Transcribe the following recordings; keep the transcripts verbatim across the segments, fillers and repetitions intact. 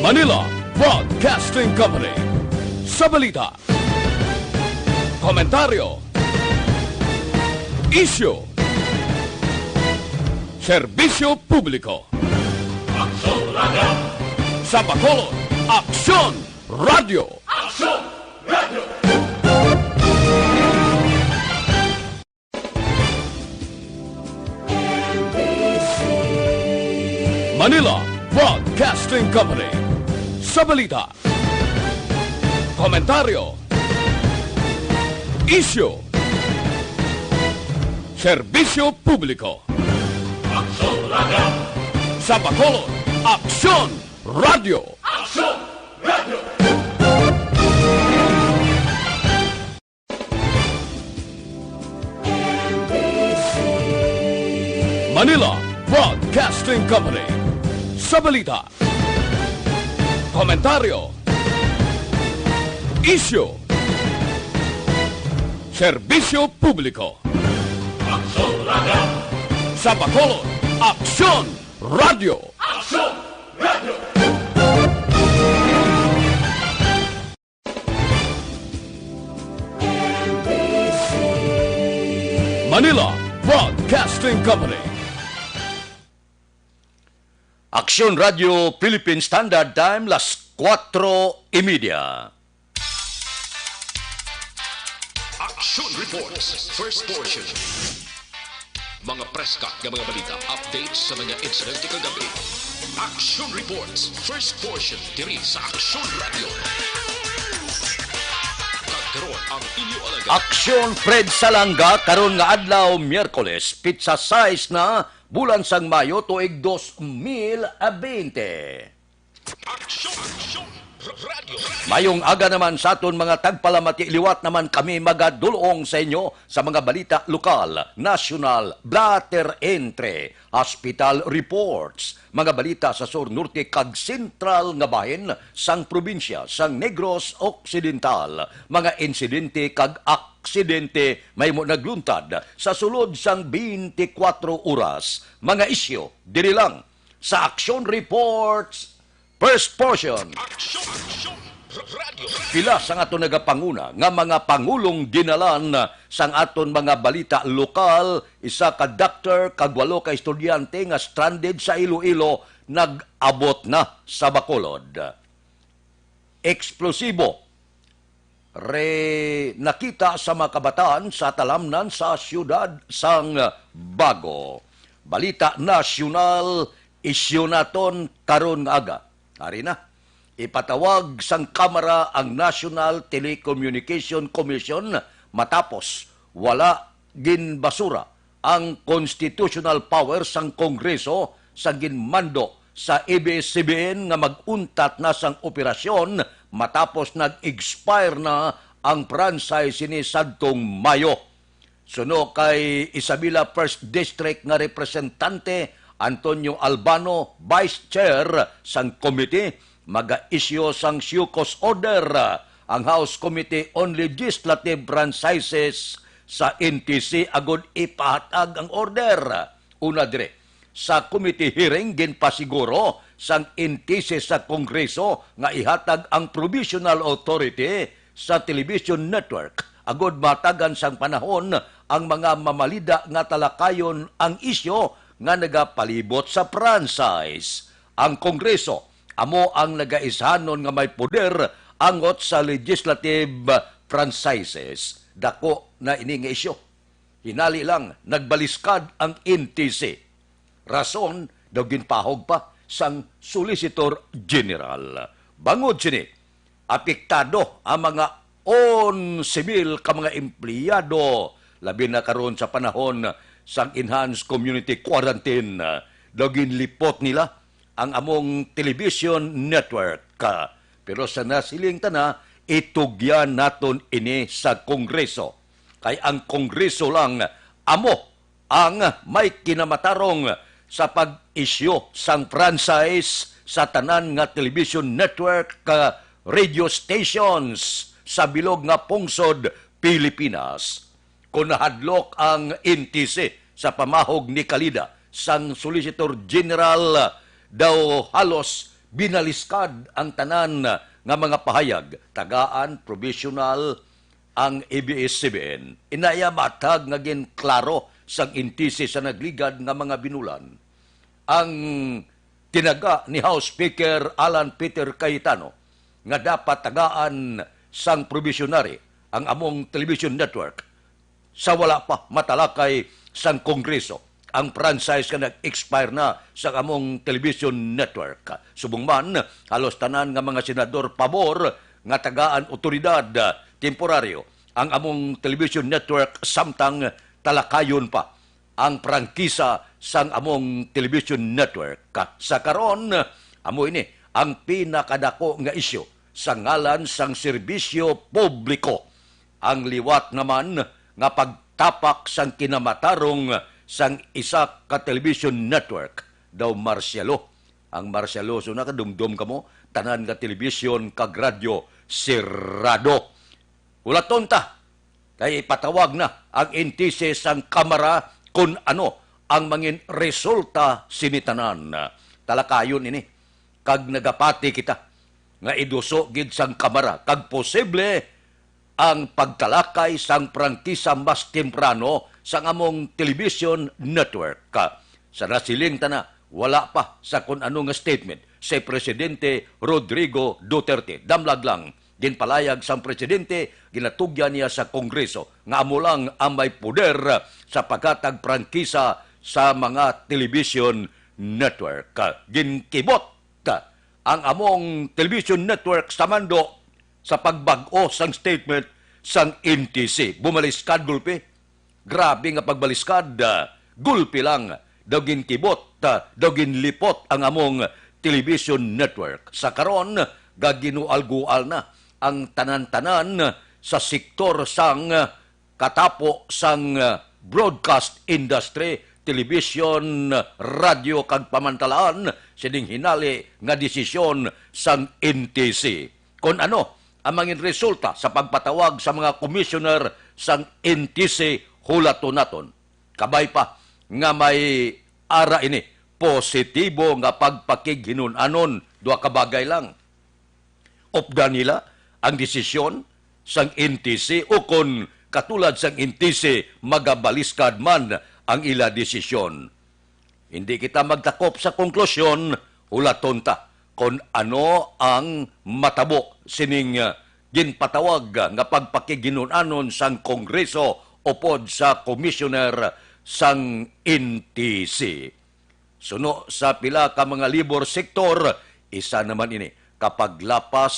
Manila Broadcasting Company. Sa balita, komentaryo, isyu, serbisyo publiko. Aksyon Radio. Sa Bacolod, Aksyon Radio. Aksyon Radio. Manila Broadcasting Company. Sa balita, komentaryo, isyu, serbisyo publiko. Aksyon Radio. Sa Bacolod, Aksyon Radio. Aksyon Radio. Manila Broadcasting Company. Sa balita, komentaryo, isyu, serbisyo publiko. Aksyon Radio. Sa Bacolod, Aksyon Radio. Aksyon Radio. Manila Broadcasting Company. Aksyon Radio Philippine Standard Time, las kuwatro y media. Action Reports, first portion. Mga preska nga mga balita, updates sa mga insidente kagabi. Action Reports, first portion, diri sa Action Radio. Kag karon ang inyo alagad. Aksyon Fred Salanga, karon nga adlaw, Miyerkules, pitsa sais na, bulan sang Mayo, tuig dos mil bente. Aksyon, aksyon, r-, radyo, radyo. Mayong aga naman sa aton mga tagpalamati. Liwat naman kami magadulong sa inyo sa mga balita lokal, nasyonal, blatter entre, hospital reports, mga balita sa sur, norte, kag sentral nga bahin sang probinsya sang Negros Occidental, mga insidente kag aksidente mahimo nagluntad sa sulod sang twenty-four oras, mga isyu diri lang sa Action Reports, first portion. Aksyon, aksyon, r-, radyo, radyo. Pila sang aton nagapanguna nga mga pangulong dinalan sang aton mga balita lokal, isa ka doktor kag walo ka estudyante nga stranded sa Iloilo nag-abot na sa Bacolod. Eksplosibo re nakita sa mga kabataan sa talamnan sa siyudad sang Bago. Balita nasyonal, isyu naton karon nga aga. Ari na, ipatawag sang Kamara ang National Telecommunication Commission matapos wala ginbasura ang constitutional power sang Kongreso sa ginmando sa A B S C B N nga mag-untat na sang operasyon matapos nag-expire na ang franchise sini sadtong Mayo. Suno kay Isabela First District nga Representante Antonio Albano, Vice Chair sang committee, maga-issue sang show cause order ang House Committee on Legislative Franchises sa N T C agud ipahatag ang order. Una diri, sa committee hearing, ginpasiguro sang N T C sa Kongreso nga ihatag ang provisional authority sa television network agud mahatagan sang panahon ang mga mamalida nga talakayon ang isyu nga nagapalibot sa franchise. Ang Kongreso amo ang nagaisanon nga may poder angot sa legislative franchises. Dako na ini nga isyu. Hinali lang, nagbaliskad ang N T C. Rason daw ginpahog pa sang Solicitor General. Bangod sini, apektado ang mga onse mil ka mga empleyado, labi na karon sa panahon sang enhanced community quarantine. Daw ginlipot nila ang among television network. Pero sa nasiling ta na, itugyan naton ini sa Kongreso. Kay ang Kongreso lang amo ang may kinamatarong sa pag-isyu sang franchise sa tanan nga television network, ah, radio stations sa bilog nga pungsod Pilipinas. Kon nahadlok ang N T C sa pamahog ni Calida sang Solicitor General, daw halos binaliskad ang tanan nga mga pahayag, tagaan provisional ang A B S C B N. Inaya matag nga ginklaro sang N T C sa nagligad nga mga binulan ang tinaga ni House Speaker Alan Peter Cayetano nga dapat tagaan sang provisionary ang among television network sa wala pa matalakay sang Kongreso ang franchise nga nag-expire na sa among television network. Subong man, halos tanan nga mga senador pabor nga tagaan otoridad temporaryo ang among television network samtang talakayon pa ang prangkisa sang among television network. Sa karon, amo ini ang pinakadako nga isyu sa ngalan sang serbisyo publiko, ang liwat naman nga pagtapak sang kinamatarong sang isa ka television network daw martial law. Ang martial law, so nakadumdom kamo, tanan nga television kag radyo sirado. Hulaton ta, kay ipatawag na ang N T C sang Kamara kon ano ang mangin resulta sini tanan. Talakayon ini, kag nagapati kita nga iduso gid sang Kamara kag posible ang pagtalakay sang prangkisa mas temprano sang among television network. Sa nasiling ta na, wala pa sa kun ano nga statement si Presidente Rodrigo Duterte. Damlag lang, ginpalayag sang presidente, ginatugyan niya sa Kongreso nga amo lang ang may poder sa paghatag prangkisa sa mga television network. Ginkibot ang among television network sa mando sa pagbag-o sang statement sang N T C. Bumaliskad gulpi. Grabe nga pagbaliskad, ah, gulpi lang. Daw ginkibot, ah, daw ginlipot ang among television network. Sa karon, gaginual-gual na ang tanan-tanan sa sektor sang, ah, katapo sang, ah, broadcast industry, television, radyo, kag pamantalaan sining hinali nga desisyon sang N T C. Kon ano ang mangin resulta sa pagpatawag sa mga commissioner sang N T C, hulaton naton. Kabay pa nga may ara ini positibo nga pagpakighinun-anon, duha ka bagay lang. Updan nila ang desisyon sang N T C, o kon katulad sang N T C, magabaliskad man ang ila desisyon. Hindi kita magtakop sa konklusyon, hulaton ta kon ano ang matabo sining, ah, ginpatawag nga pagpakighinun-anon sang Kongreso upod sa Commissioner sang N T C. Suno sa pila ka mga labor sector, isa naman ini ka paglapas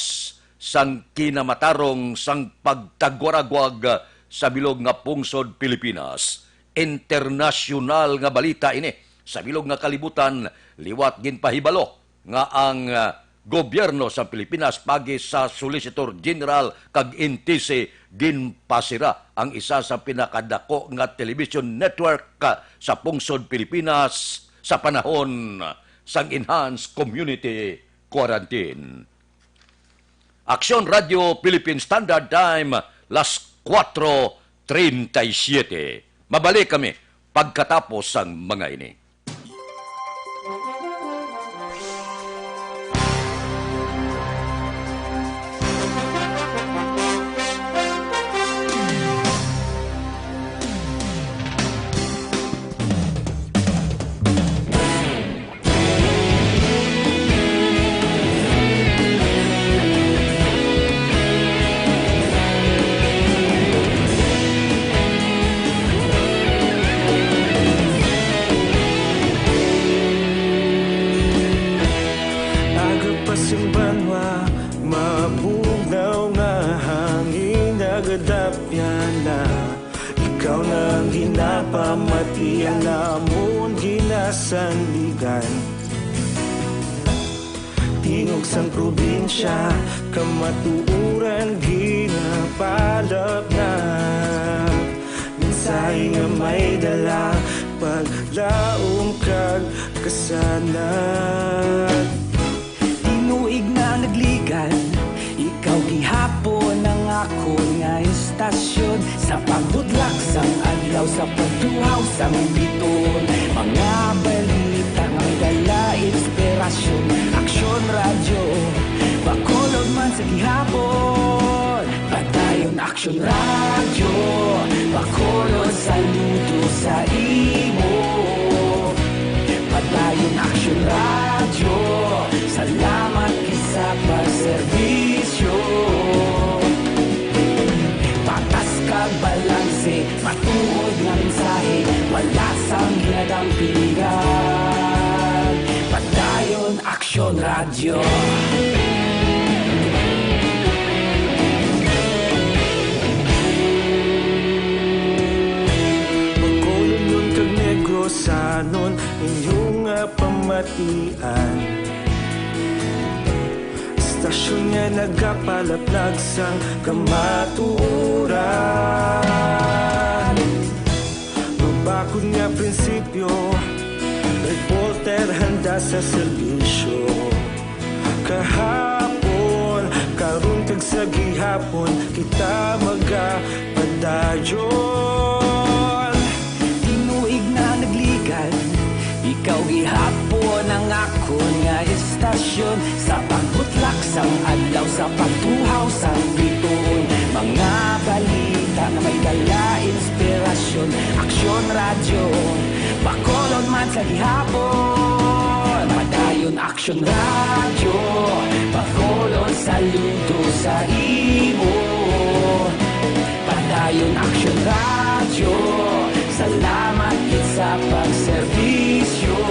sang kinamatarong sang pagtagwaragwag sa bilog nga pungsod Pilipinas. Internasyonal nga balita ini sa bilog nga kalibutan, liwat ginpahibalo nga ang, ah, gobyerno sa Pilipinas pagi sa Solicitor General kag N T C ginpasira ang isa sa pinakadako nga television network, ah, sa pungsod Pilipinas sa panahon sang enhanced community quarantine. Aksyon Radio Philippine Standard Time, las kuwatro treinta y siete. Mabalik kami pagkatapos sang mga ini. Aga pa sing banwa, mabugnaw nga hangin nagadapyan na. Ikaw na ang ginapamatian namon ginasandigan. Tingog sang probinsya, kamatuoran ginapalapnap. Mensahe nga may dala, paglaom kag kasanag. Tinuig na nagligad, ikaw gihapon ang akon nga istasyon. Sa pagbudlak sang adlaw, sa pagtuhaw sang biton, mga balita nga may dala inspirasyon. Aksyon Aksyon Radyo, Bacolod, saludo sa imo. Padayon Aksyon Radyo, salamat gid sa pagserbisyo. Patas kag balanse, matuod nga mensahe, wala sang ginadampigan. Padayon Aksyon Radyo. Bacolodnon kag Negrosanon, inyo nga pamatian. Istasyon nga nagapalaplag sang kamatuoran. Mabakod nga prinsipyo, reporter handa sa serbisyo. Kahapon, karon kag sa gihapon, kita magapadayon. Tinuig na nagligad, ikaw gihapon ang akon nga istasyon. Sa pagbutlak sang adlaw, sa pagtuhaw sang bituon, mga balita nga may dala inspirasyon. Aksyon Radyo, Bacolod man sa gihapon. Padayon Aksyon Radyo, Bacolod, saludo sa imo. Padayon Aksyon Radyo, salamat gid sa pagserbisyo.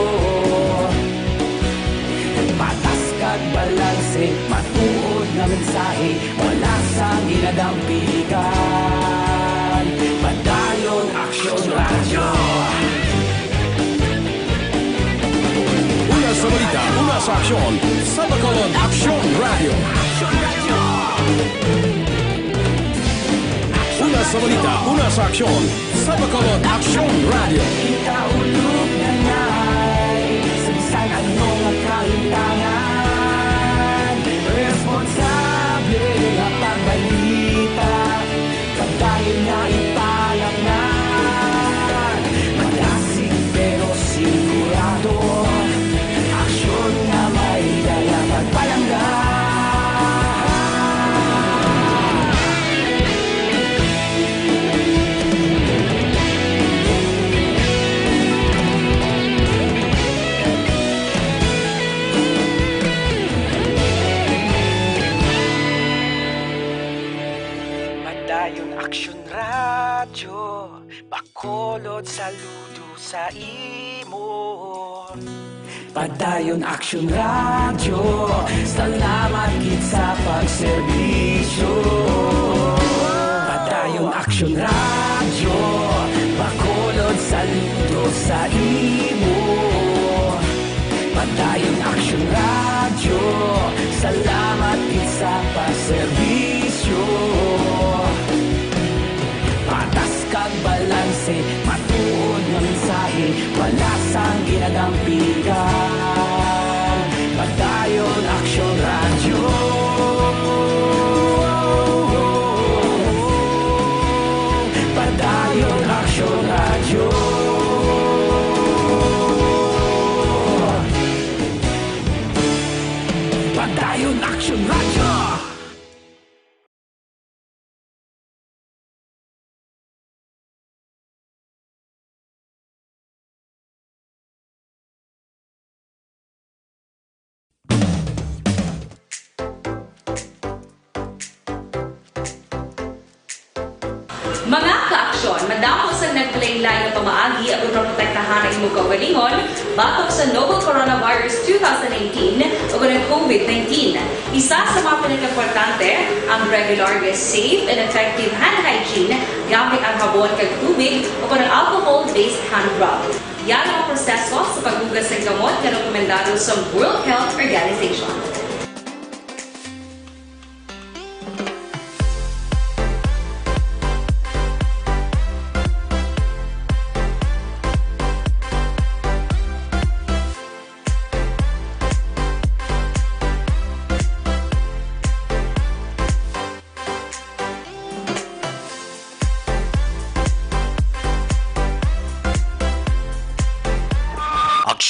Patas kag balanse, matuod nga mensahe, wala sang ginadampigan. Padayon Aksyon Radyo. Una sa balita, una sa aksyon, sa Bacolod Aksyon Radyo. Una sa balita, una sa aksyon, sa Bacolod Aksyon Radyo. Kita ulog na ngay, sa bisan ano nga kahitangan, responsable nga pagbalita, padayon nga ipalapnan. Madasig pero sigurado, aksyon nga may dala pagpalangga. Padayon Aksyon Radyo, Bacolod, saludo sa imo. Padayon Aksyon Radyo, salamat gid sa pagserbisyo. Padayon Aksyon Radyo, Bacolod, saludo sa imo. Padayon Aksyon Radyo, salamat gid sa pagserbisyo. Patas kag balanse, matuod nga mensahe, wala sang ginadampigan. Padayon Aksyon Radyo. Padayon Aksyon Radyo. Padayon Aksyon Radyo. Mga ka-aksyon, madamo sang naglain-lain nga pamaagi agud maprotektahan ang imo kaugalingon batok sa novel coronavirus two thousand nineteen ug ang COVID nineteen. Isa sa mga pinakaimportante, ang regular nga safe and effective hand hygiene gamit ang habon kag tubig o kon ang alcohol-based hand rub. Yara ang proseso sa paghugas sang kamot nga rekomendado sa World Health Organization.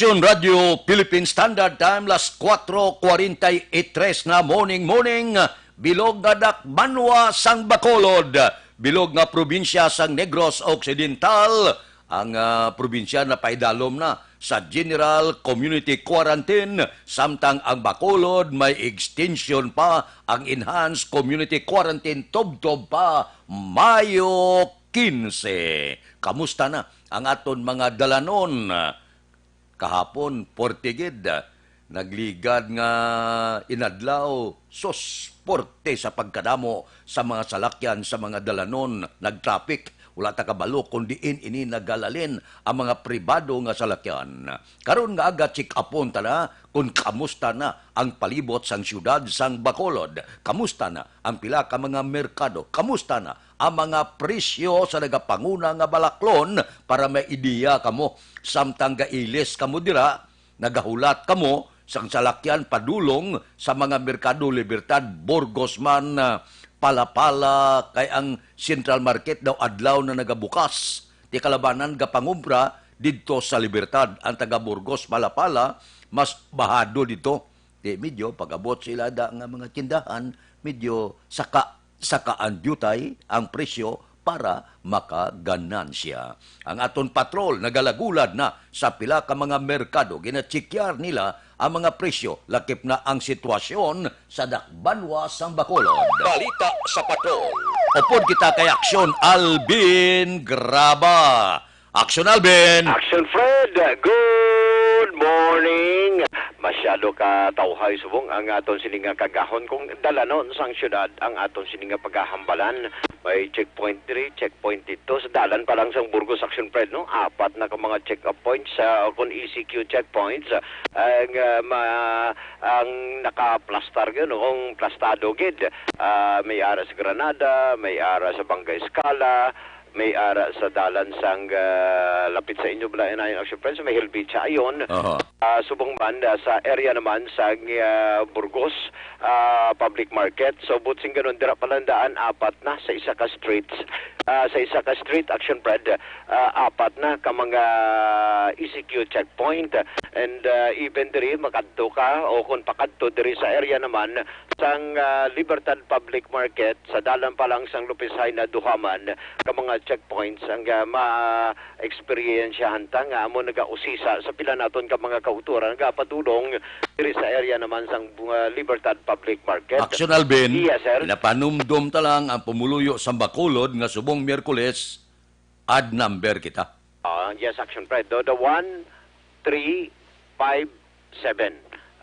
Aksyon Radio Philippine Standard Time, las cuatro cuarenta y tres na, morning, morning. Bilog nga dakbanwa sang Bacolod, bilog nga probinsya sang Negros Occidental, ang, ah, probinsya napaidalom na sa General Community Quarantine, samtang ang Bacolod may extension pa ang enhanced community quarantine tubtob pa Mayo quince. Kamusta na ang aton mga dalanon? Kahapon, porte gid, nagligad nga inadlaw, sus, porte sa pagkadamo sa mga salakyan sa mga dalanon, nagtraffic. Wala ta kabalo kung diin ini nagahalin ang mga pribado nga salakyan. Karon nga aga, check-upon ta na kung kamusta na ang palibot sang siyudad sang Bacolod. Kamusta na ang pila ka mga merkado? Kamusta na ang mga presyo sa nagapanguna nga balaklon para may ideya kamo? Samtang gailis kamo dira, nagahulat kamo sang salakyan padulong sa mga merkado Libertad, Burgos man, ah, Palapala, kay ang Central Market daw adlaw na nagabukas. Ti kalabanan gapangumpra didto sa Libertad. Ang taga Burgos, Palapala, mas bahado didto. Ti medyo pag-abot sila da nga mga tindahan, medyo saka, sakaan diutay ang presyo para makaganansya. Ang aton patrol nagalagulad na sa pila ka mga merkado. Ginachekyar nila ang mga presyo, lakip na ang sitwasyon sa dakbanwa sang Bacolod. Balita sa Patrol. Upod kita kay Aksyon Alvin Graba. Aksyon Alvin! Action Fred, good morning! Masyado ka tawhay subong ang aton sini nga kaagahon kung dalanon sang syudad ang aton sini nga paghahambalan. May checkpoint diri, checkpoint dito. Sa dalan pa lang sang Burgos, Action Fred, no? Apat na ka mga check-up points, ah, o kung E C Q checkpoints, ah, ang, ah, ma-, ang nakaplastar gyud, no? Kung plastado gid, ah, may ara sa Granada, may ara sa Barangay Escala, may ara sa dalan sang, ah, lapit sa inyo bala, inayon, Action Fred, sa may Helvetia ayon. Aha. Ah, subong man, ah, sa area naman sa, ah, Burgos, ah, Public Market. So, buot sing ganun, dira pa lang daan, apat na sa isa ka streets. Ah, sa isa ka street, Action Fred, ah, apat na ka mga E C Q checkpoint. And, ah, even diri, makadto ka, o kung pakadto diri sa area naman, sang, ah, Libertad Public Market, sa dalan pa lang sang Lopez Jaena, duha man ka mga checkpoints ang, ah, ma-eksperyensyahan ta nga amo nagausisa sa pila naton ka mga kautoran nga padulong diri sa area naman sang, ah, Libertad Public Market. Action, Alvin. Yes, sir. Pinapanumdom ta lang ang pumuluyo sa Bacolod nga subong Miyerkules, odd number kita. Ah, yes, Action Fred. The, the one, three, five, seven,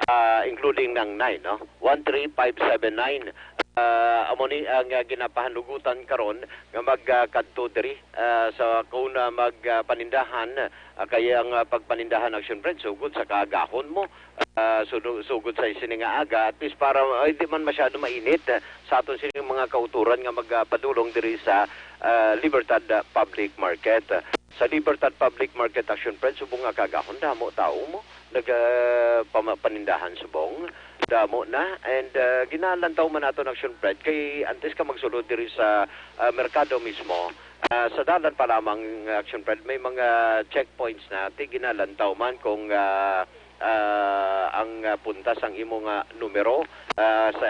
ah, including ng nine, no? One three five seven nine. Ah, amo ni ang, ah, ginapahanugutan karon nga mag, ah, kadto diri, ah, sa kung, ah, mag, ah, panindahan, ah, kay ang, ah, pagpanindahan, Action Fred, sugod sa kaagahon mo, ah, sudu-, sugod sa sini nga aga, at least para, ay, di man masyado mainit, ah, sa aton sini mga kautoran nga magapadulong diri sa, ah, Libertad, ah, Public Market. Sa Libertad Public Market, Action Fred, subong nga kaagahon, damo tao mo nag, ah, pama-, panindahan subong. Damo na. And, ah, ginalantaw man naton, Action Fred, kay antes ka magsulod diri sa, ah, merkado mismo, ah, sa dalan pa lamang, Action Fred, may mga checkpoints na. Ti ginalantaw man kung, ah, ah, ang, ah, punta sang imo nga numero, ah, sa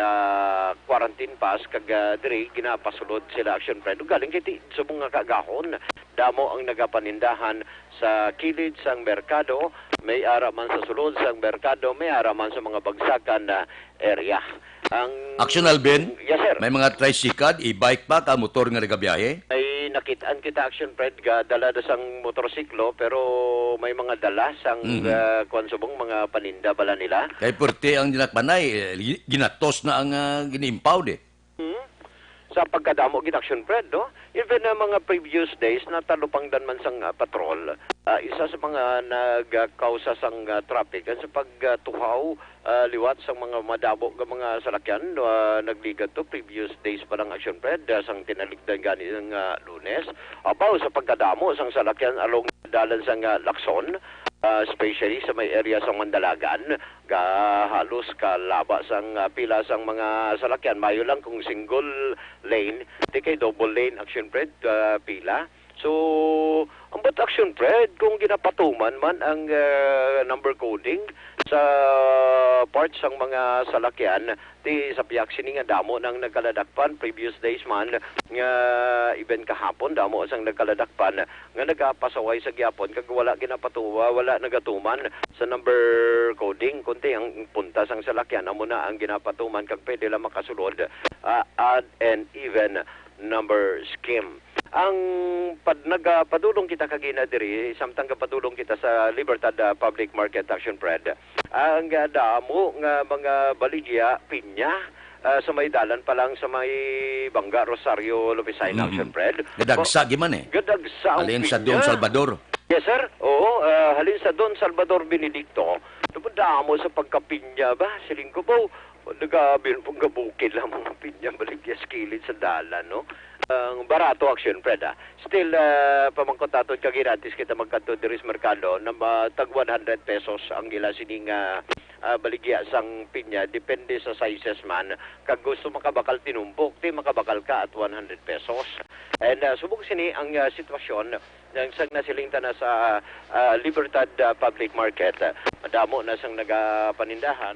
quarantine pass, kag, ah, diri ginapasulod sila, Action Fred. Ug galing kay ti-, subong nga kaagahon, damo ang nagapanindahan sa kilid sang merkado, may ara man sa sulod sang merkado, may ara man sa mga bagsakan na area. Ang Action, Alvin? Yes, sir. May mga tricycle, e-bike pa, ka motor nga nagabiyahe? Ay, nakitaan kita, Action Fred, ga dala da sang motorsiklo, pero may mga dala sang, Mhm. ah, kuwan subong, mga paninda bala nila. Kay purti ang dinakpanay, eh, gi-, ginatos na ang, ah, giniimpaw, di? Hmm? Sa pagkadamo gid, Action Fred, no? Even na mga previous days, natalupangdan man sang, ah, patrol, ah, isa sa mga nagkausa sang, ah, traffic, ang sa pagtuhaw, ah, liwat sang mga madamo nga mga salakyan, ah, nagligad to previous days pa lang, Action Fred, ah, sang tinalikdan gani nga Lunes. Abaw sa pagkadamo sang salakyan along dalan sang, ah, Lacson, ah, especially sa may area sa Mandalagan, ga halos kalaba sang, ah, pila sang mga salakyan. Mayo lang kung single lane, di kay double lane, Action Fred, ah, pila. So, ang but action, Fred, kung ginapatuman man ang, ah, number coding sa parts sang mga salakyan, ti sa piyak sini nga damo nang nagkaladakpan previous days man, nga even kahapon damo sang nagkaladakpan nga nagapasaway sa gyapon kag wala ginapatuwa, wala nagatuman sa number coding, kundi ang punta sang salakyan amo na ang ginapatuman kag pwede lang makasulod, ah, odd and even number scheme. Ang pad-, nagapadulong kita kagina diri, samtang gapadulong kita sa Libertad, ah, Public Market, Action Fred. Ang, ah, damo nga mga baligya, pinya, ah, sa may dalan pa lang sa may Bangga, Rosario, Lupisay, Mm. Action Fred. Gadagsa Ba-, gid man eh. Gadagsa ang Halin sa pinya. Don Salvador. Yes, sir. Oo, ah, halin sa Don Salvador Benedicto. Damo sa pagkapinya ba? Siling ko po, nagabi pong gabukid lang mga pinya baligya sa kilid sa dalan, no? Ang barato, Action Fred, ah. Still, ah, pamangkot naton kag iratis kita magkadto diri sa merkado na ma-, tag one hundred pesos ang ila sining, ah, ah, baligya sang pinya, depende sa sizes man. Kag gusto makabakal tinumpok, ti makabakal ka at one hundred pesos. And, ah, subong sini ang, ah, sitwasyon nang sang nasiling ta na sa, ah, Libertad, ah, Public Market. Ah, madamo na sang nagapanindahan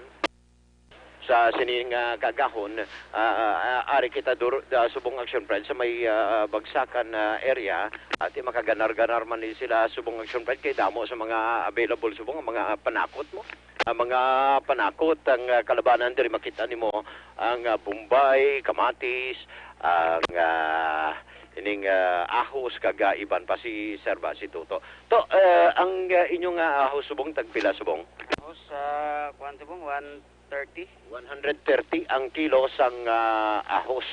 sa sini nga kagahon, ah, ah, ah, ari kita dur-, ah, subong Action Fred sa may, ah, bagsakan na area, ati makaganar-ganar man ni sila subong Action Fred kay damo sa mga available subong ang mga panakot mo. Ang mga panakot, ang, ah, kalabanan diri makita nimo ang, ah, bombay, kamatis, ang, ah, ining, ah, ahos kag, ah, iban pa si Sir ba, si Toto. To, ah, ang, ah, inyong, ah, ahos subong tagpila subong? Ahos, ah, kuwan subong, one thirty. One hundred thirty ang kilo sang, ah, ahos.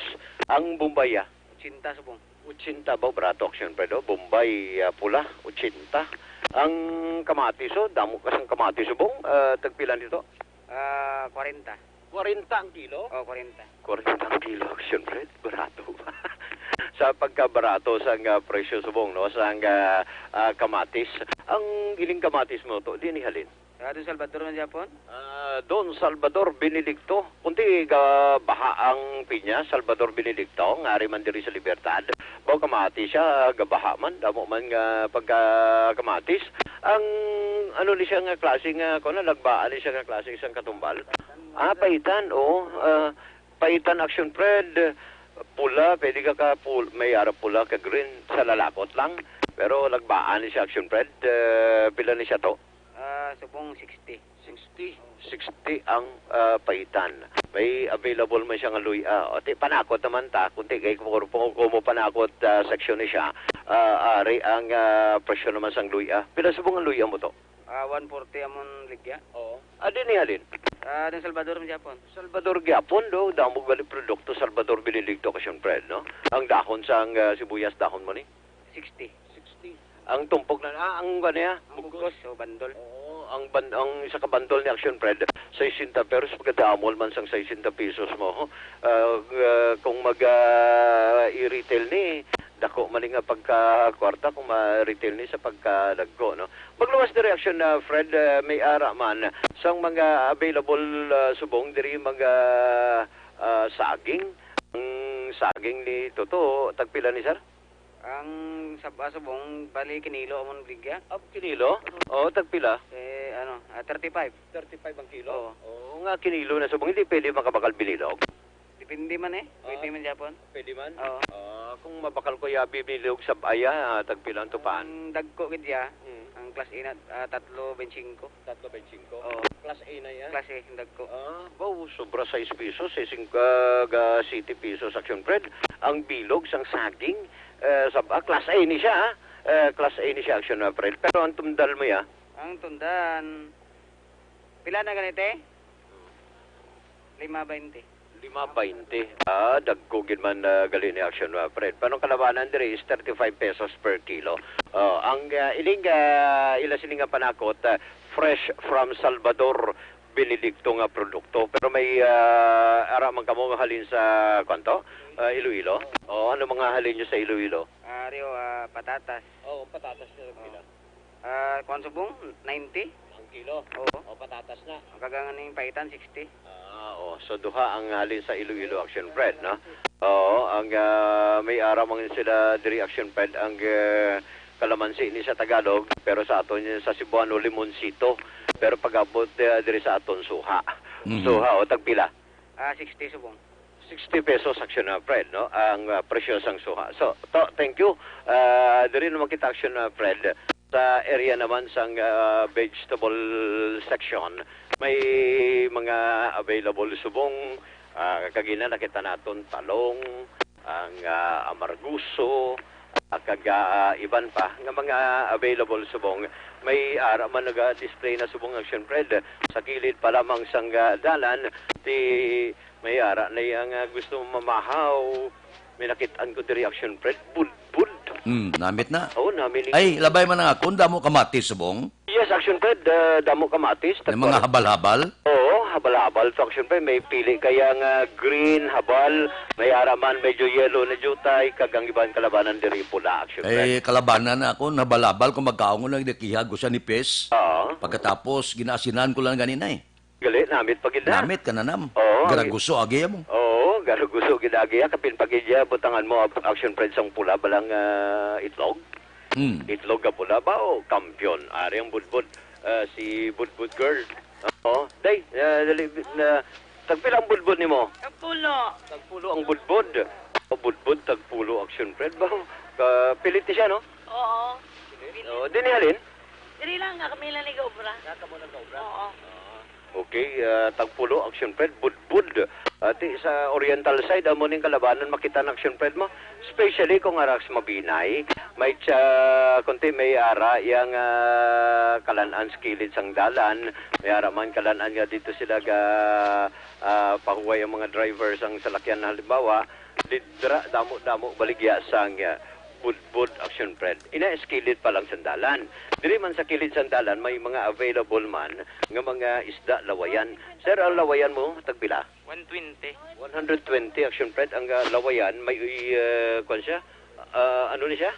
Ang bombay, ah? Ochenta subong. Ochenta ba, barato, Action Fred, oh. Bombay, ah, pula, ochenta. Ang kamatis, oh, damo ka sang kamatis subong, ah, tagpila nito? Ah, kwarenta. Kwarenta ang kilo? Oh, kwarenta. Kwarenta ang kilo, Action Fred, barato ba? Sa pagkabarato sang, ah, presyo subong, no, sang, ah, ah, kamatis. Ang iling kamatis mo to, di ni halin? Ah, Don Salvador man gyapon? Ah, Don Salvador Benedicto. Kunti gabaha ang pinya, Salvador Benedicto, nga ari man diri sa Libertad. Baw kamati siya, gabaha man, damo man nga pagka kamatis. Ang ano ni siya nga klase nga, kuwan na, lagbaan ni siya nga klase sang katumbal. Ah, paitan, oo. Ah, paitan, Action Fred, pula, pwede ka ka pul-, may ara pula ka green, sa lalakot lang. Pero lagbaan ni siya, Action Fred. Eh, pila ni siya to? Ah, subong sixty. Sixty. Sixty ang, ah, paitan. May available man siya nga luy-a. O, ti, panakot naman ta. Kunti kay kung, kung, kung mo panakot, ah, section ni siya, ah, ari ang, ah, presyo naman sang luy-a. Pila subong ang luy-a mo to? Ah, one forty amon ligya. Oo. Ah, di ni halin? Ah, Don Salvador man gyapon. Salvador gyapon, do. Damo gali produkto Salvador Benedicto, Action Fred, no? Ang dahon sang, ah, sibuyas, dahon mo ni? Sixty. Sixty. Ang tumpok na, ah, ang ano niya? Ang bugkos, o bandol. Oo, ang ban-, ang isa ka bandol ni Action Fred, sesenta pesos, pagkadamol man sang sesenta pesos mo. Ah, ah, kung mag, ah, i-retail ni, dako man ni nga pagka kwarta kung ma-retail ni sa pagkadagko, no? Magluwas diri, Action, ah, Fred, ah, may ara man sang mga available, ah, subong diri, mga, ah, saging. Ang saging ni Toto, tagpila ni, sir? Ang sab-, ah, subong, bali kinilo amon baligya. Ah, kinilo? Oo, tagpila? Eh, ano, ah, thirty-five. Thirty-five ang kilo? Oo. Oo, nga kinilo na subong, hindi pwede makabakal binilog? Depende man eh. Pwede Ah. man gyapon. Pwede man? Oo. Ah, kung mabakal ko ya binilog sab-aya, ah, tagpila ang tupan? Ang dagko gid ya, Mm. ang class A na, ah, tatlo bensingko. Tatlo bensingko? Oo. Class A na ya? Class A, ang dagko. Ah, wow, sobra sais pesos, eh, sing-, ah, ga siyete pesos, Action Fred. Ang bilog sang saging, eh, sab-, ah, class A ni siya, ah. Eh, class A ni siya, Action, ah, Fred. Pero ang tundal mo ya? Ang tundan, pila na ganito eh? Lima baynte. Lima baynte. Ah, dagko gid man, ah, gali ni Action, ah, Fred. Panong kalabanan diri is thirty-five pesos per kilo. Oh, ang, ah, ining, ah, ila sini nga panakot, ah, fresh from Salvador Benedicto nga produkto. Pero may, ah, ara man kamo nga halin sa, kwanto? Ah, Iloilo? Oh, ano mga halin nyo sa Iloilo? Ah, Rio, ah, patatas. Oh, patatas na lang pila. Ah, kwan subong, ninety. Ang Kilo? Oo. O patatas na? Ang kagangan ning paitan, sixty. Ah, oh. So, duha ang halin sa Iloilo, Action Fred, no? Oo, ang, ah, may ara man sila diri, Action Fred, ang, ah, kalamansi ni sa Tagalog, pero sa aton yun sa Cebuano, limonsito. Pero pag-abot, ah, diri sa aton, suha. Mhm. Suha, o, tagpila? Ah, sixty subong. Sixty pesos, Action, ah, Fred, no? Ang, ah, presyo sang suha. So, to, thank you. Ah, diri naman kita, Action, ah, Fred. Sa area naman sang, ah, vegetable section, may mga available subong, ah, kagina nakita naton talong, ang, ah, amarguso, ah, kag, ah, iban pa nga mga available subong. May ara man naga-display na subong, Action Fred, sa kilid pa lamang sang, ah, dalan. Ti may ara na iya nga gusto mamahaw. May nakit-an ko diri, Action Fred, budbud. Hmm, namit na. Oo, nami ni. Ay, labay man ang akon, damo kamatis, subong. Yes, Action Fred, ah, damo kamatis. May mga habal-habal? Oo, habal-habal to, Action Fred. May pili kaya nga green, habal, may ara man, medyo yellow na jutay, kag ang iban kalabanan diri pula, Action Fred. Eh, kalabanan na ako, habal-habal, kung magkaon ko lang, di kihag ko sa nipis. Oo. Pagkatapos, ginaasinan ko lang ganina eh. Gali, namit pa gid na. Namit ka na nam. Oo, ang Garaguso agi mo. Oo, garaguso gid agi, ah. Kapin pa gid ya, butangan mo, Action Fred, sang pula, balang, ah, itlog. Hmm. Itlog ka pula ba o kampiyon? Ari ang budbud, ah, si Budbud Girl. Oo. Day, ah, dali, na, tagpila ang budbud nimo? Tagpulo. Tagpulo ang budbud. O, budbud, tagpulo, Action Fred ba? Ka-, pilit ni siya, no? Oo. Oo, din ni halin? Diri lang, nga kami lang nag-obra. Nga kamo nag-obra? Oo. Okay, ah, tagpulo, Action Fred, budbud. Ati sa Oriental side, amo ning kalabanan makita na, Action Fred, mo. Especially kung aras mabinay, may tsa-, kunti may ara yang, ah, kalan-an sa kilid sang dalan, may ara man kalan-an nga dito sila ga, ah, pahuway ang mga driver sang salakyan. Halimbawa, didra damo-damo baligya sang, ah, budbud, Action Fred. Ina, sa kilid pa lang sang dalan. Diri man sa kilid sang dalan, may mga available man nga mga isda, lawayan. Sir, ang lawayan mo, tagpila? One twenty. One hundred twenty, Action Fred. Ang, ah, lawayan, may, ah, kwan siya? Ah, ano ni siya?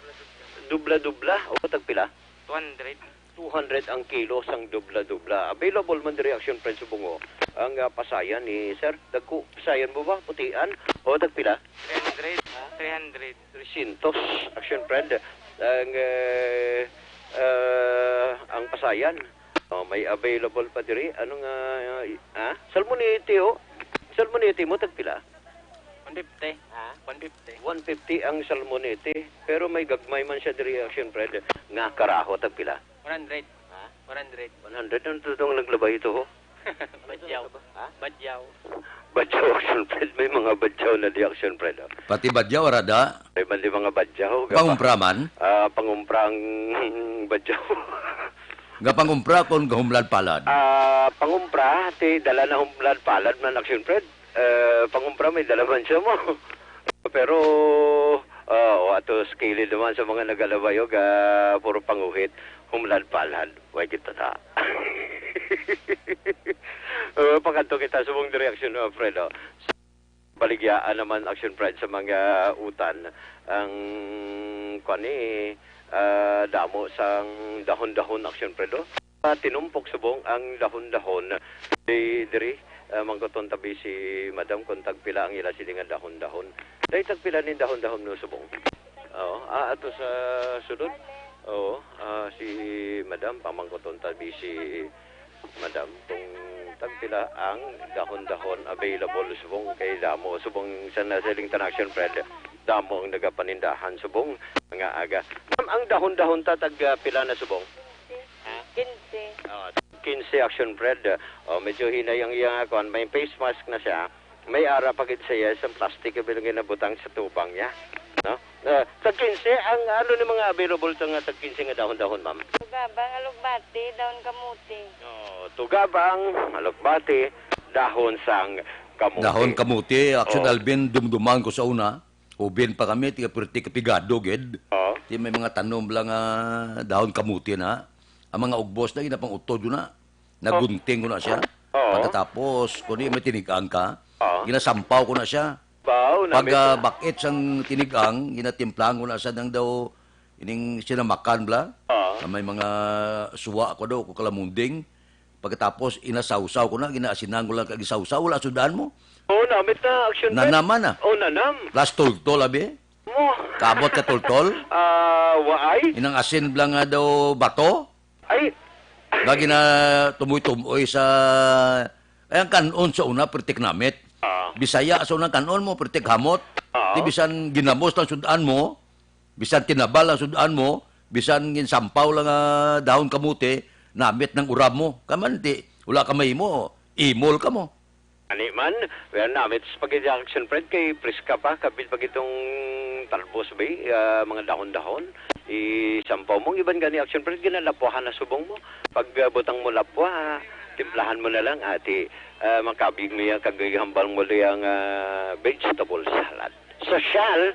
Dubla-dubla. O, tagpila? Two hundred. Two hundred ang kilo sang dubla-dubla. Available man diri, Action Fred, subong, o. Ang, ah, pasayan ni Sir. Dagko, pasayan mo ba? Putian? O, tagpila? Three hundred. Three hundred. Trescientos, Action Fred. Ang, eh, ah, ang pasayan. Oh, may available pa diri. Ano nga, ah, i-, ah? Salmonete, oh. Salmonete mo, tagpila? One fifty. Ha? One fifty. One fifty ang salmonete. Pero may gagmay man siya diri, Action Fred. Nga karaho, tagpila? One hundred. Ha? One hundred. One hundred? Ano to itong naglabay ito, ho? Badyaw. Ha? Badyaw. Badyaw, Action Fred. May mga badyaw na di, Action Fred, oh. Pati badyaw, arada? May man di mga badyaw. Pangumpra man? Ah, pangumpra ang badyaw. Nga pangumpra kung gahumlad palad? Ah, pangumpra, ti dala na humlad palad man, Action Fred. Eh, pangumpra may dala man siya mo. Pero, ah, o, ato sa kilid naman sa mga nagalabayog, ah, puro panguhit, humlad palad. Way kita ta. Uh, pakadto kita subong direksyon, uh, Fred, oh. Baligyaan naman, Action Fred, sa mga utan. Ang, kwan ni, ah, damo sang dahon-dahon, Action Fred, oh. Ah, tinumpok subong ang dahon-dahon. Di, diri, ah, mangkuton tabi si Madam kung tagpila ang ila sini nga dahon-dahon. Dahil tagpila ni dahon-dahon no subong? Oo, ah, ato sa sulod. Oo, ah, si Madam, pamangkuton tabi si Madam, kung tagpila ang dahon-dahon available subong kay damo. Subong sa nasiling tan, Action Fred, damo ang nagapanindahan subong nga aga. Ma'am, ang dahon-dahon ta tag, ah, pila na subong? Ha? Quince. Ah, quince, Action Fred. Oh, medyo hinay ang iyang kuan. May face mask na siya. May ara pa gid siya sa plastic nga bilog nga nabutang sa tubang niya, no? Ah, tag quince, ang ano ni mga available sa nga tag quince nga dahon-dahon, ma'am? Tugabang, alugbati, dahon kamuti. Oh, tugabang, alugbati, dahon sang kamuti. Dahon kamuti, Action Oh. Alvin, dumduman ko sa una. Ubin pa kami, tiga perti kapigado gid. Oh. Ti may mga tanom lang nga dahon kamuti na. Ang mga ugbos na, ginapang-utod ko na. Nagunting ko na siya. Oo. Pagkatapos, kung di may tinigang ka, Oo. ginasampaw ko na siya. Baw, Pag namit ah, na. bakit sang tinigang, ginatimplahan ko na siya ng daw, ining sinamakan bla. Oo. Na may mga suwa ko daw, ko kalamunding. Pagkatapos, inasawsaw ko na, ginaasinan ko lang kag isawsaw, wala sud-an mo. Oo, namit na action Nanam man na. Oh, nanam. Plus tultol, abi. Mo. Kabot ka tultol? Ah, waay? Inang asin bala nga daw bato? Ay. Nga gina tumoy-tumoy sa... Ay, ang kanon sa una, pertik namit. Ah. Bisaya sa unang kanon mo, pertik hamot. Ah. Di bisan ginamos lang sud-an mo, bisan tinabal lang sud-an mo, bisan ginsampaw lang nga dahon kamote, namit ng urab mo. Kaman ti, wala ka mahimo, imol ka mo. Ani man, well, namit sa pag-action, Fred, kay preska pa, kapit pa gitong talbos, bay, ah, mga dahon-dahon. Isampaw mo, ang iban gani action, Fred, ginalapwahan na subong mo. Pag ah, butang mo lapwa, timplahan mo na lang, ati, ah, makabig mo yan, kag ihambal mo diyang ah, vegetable salad. Sosyal,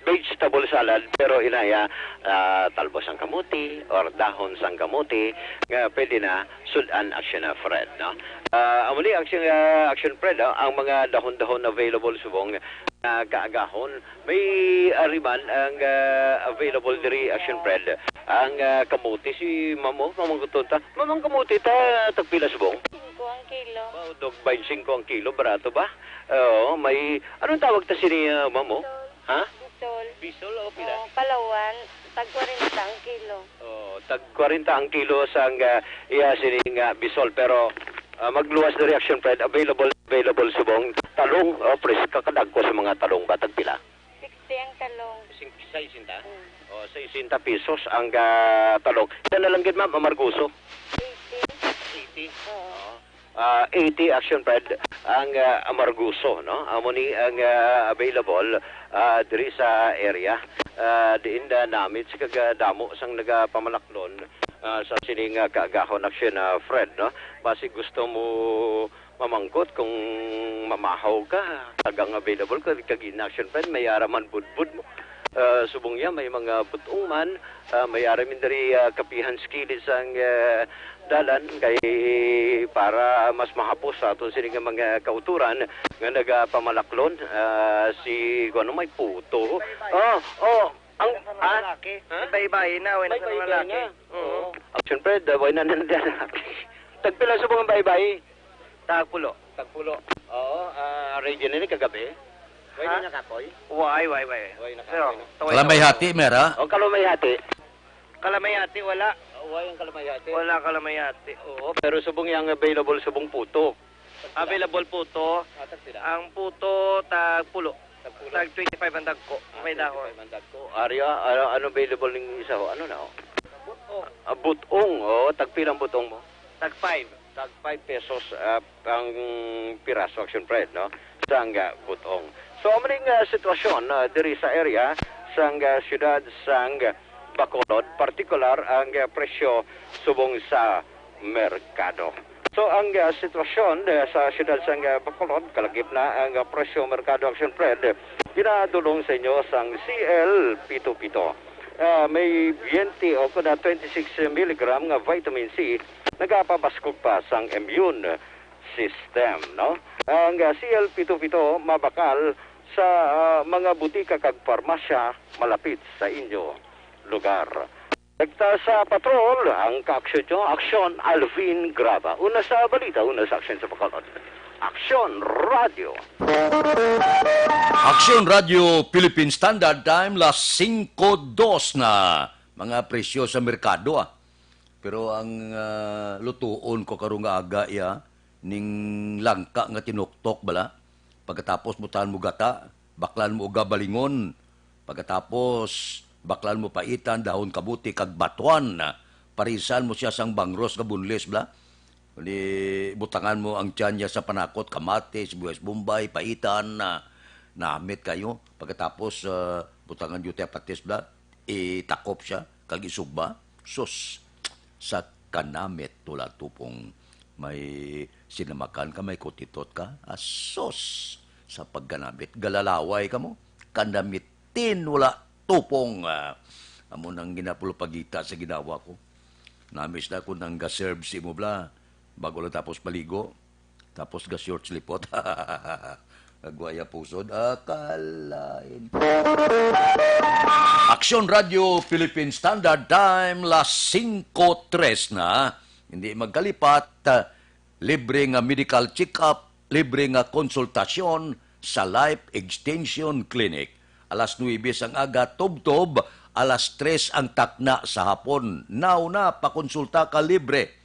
vegetable salad, pero inaya, ah, talbos sang kamuti or dahon sang kamuti nga pwede na sud-an, action, ah, Fred, no? Ah, amo ni action, ah, action, Fred, ah, ang mga dahon-dahon available subong, ah, kaagahon. May ari man ang ah, available diri, action, Fred. Ang ah, kamuti, si Mamo, mamangkuton ta. Mamang, kamuti ta, tagpila subong? Singko ang kilo. Wow, dog, baynte singko ang kilo, barato ba? Oo, may, anong tawag ta sini, ah, Mamo? Ha? Bisol. Bisol o pila? Oh, Palawan, tag kwarenta ang kilo. Oh, tag kwarenta ang kilo sang ah, iya sini nga bisol, pero ah, magluwas na reaction, Fred. Available, available subong talong, oh, preska kadagko sa mga talong ba, tagpila? Sixty ang talong. Sing-, sixty? Mm. Oh, sixty pesos ang ah, talong. Yan na lang gid, ma'am, amargoso. Eighty. Eighty. Oo. Oh. Ah, eighty, action, Fred, ang ah, amargoso, no? Amo ni ang ah, available ah, diri sa area. Ah, diin na namit sa kagadamo sang nagapamalaklon ah, sa sining ah, kaagahon, action, ah, Fred, no? Basi gusto mo mamangkot kung mamahaw ka, tagang available ka, kag in action, Fred, may ara man budbud mo. Ah, subong niya, may mga butong man, ah, may ara man diri ah, kapihan sa kilid sang ah, dalan kay para mas mahapos sa aton sini nga mga kauturan nga nagapamalaklon ah, si kuno may puto. Oh, oh, ang ah, Lalaki. Ha? Baybay na, wala may na baybay lalaki. na. Oo. Action, Fred, ah, way na nila. Tagpila subong ang baybay? Tagpulo. Tagpulo. Oo, ah, ready na ni kagabi. Way Ha? na nakapoy? Way, way, way. Way na Pero, kapoy na. taway Kalamay na. hati, mera. O, kalamay hati. Kalamay hati, wala. Way ang kalamay hati. Wala kalamay hati. Oo, pero subong yang available subong puto. Available puto. Ah, tagpila? Ang puto, tagpulo. Tagpulo. Tag twenty-five ang dagko. Ah, May dahon. twenty-five ang dagko. Ari, ah, ano, ano available ning isa ho? Ano na ho? Ah, butong. Oh, tagpila ang butong mo? Tag five. Tag five pesos ah, ang piraso, action, Fred, no? Sang ah, butong. So, amo ning ah, sitwasyon ah, diri sa area sang ah, siyudad sang Bacolod, partikular ang ah, presyo subong sa merkado. So, ang ah, sitwasyon ah, sa siyudad sang ah, Bacolod, kalagip na ang ah, presyo merkado, action, Fred, ginadulong sa inyo sang C L pito pito. Ah, may twenty o kuna twenty-six milligram nga vitamin C nagapabaskog pa sang immune system, no? Ang ah, C L pito pito mabakal sa ah, mga butika kag parmasya malapit sa inyo lugar. Rekta sa patrol, ang kaaksyon nyo, Aksyon Alvin Graba. Una sa balita, una sa aksyon sa Bacolod. Aksyon Radio. Aksyon Radio Philippine Standard Time, las singko dos na. Mga presyo sa merkado, ah. Pero ang ah, lutuon ko karong nga aga, iya, ning langka nga tinuktok bala. Pagkatapos, butang mo gata, baklan mo og gabalingon. Pagkatapos, baklan mo paitan, dahon kabuti, kag batuan. Parisan mo siya sang bangros nga bunlis, bala. Ni butangan mo ang tiyan niya sa panakot, kamatis, sibuyas Bombay, paitan, na namit kayo. Pagkatapos, ah, butangan niyo tayo patis, bala. Itakop siya, kag isugba. Sus, sa kanamit, wala tupong. May sinamakan ka, may kutitot ka. Asos, sa pagkanamit, galalaway ka mo. Kanamitin, wala tupong. Ah, amo nang ginapulupagita sa ginawa ko. Namis na ko nang ga-serve si mo, bala. Bago lang tapos paligo. Tapos ga-short slipot. Agwaya pusod. Akalain. Aksyon Radio Philippine Standard Time, las singko tres na. Hindi magkalipat, ah, libre nga medical check-up, libre nga konsultasyon sa Life Extension Clinic. Alas nuwebe sang aga, tubtob alas tres ang takna sa hapon. Now na, pakonsulta ka libre.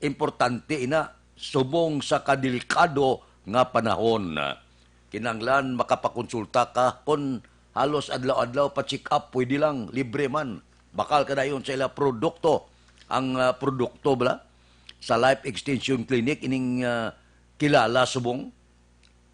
Importante ina, subong sa kadelikado nga panahon. Kinahanglan makapakonsulta ka kon halos adlaw-adlaw pa check up, pwede lang, libre man. Bakal ka dayon sa ila produkto. Ang, ah, produkto bala sa Life Extension Clinic ining, ah, kilala subong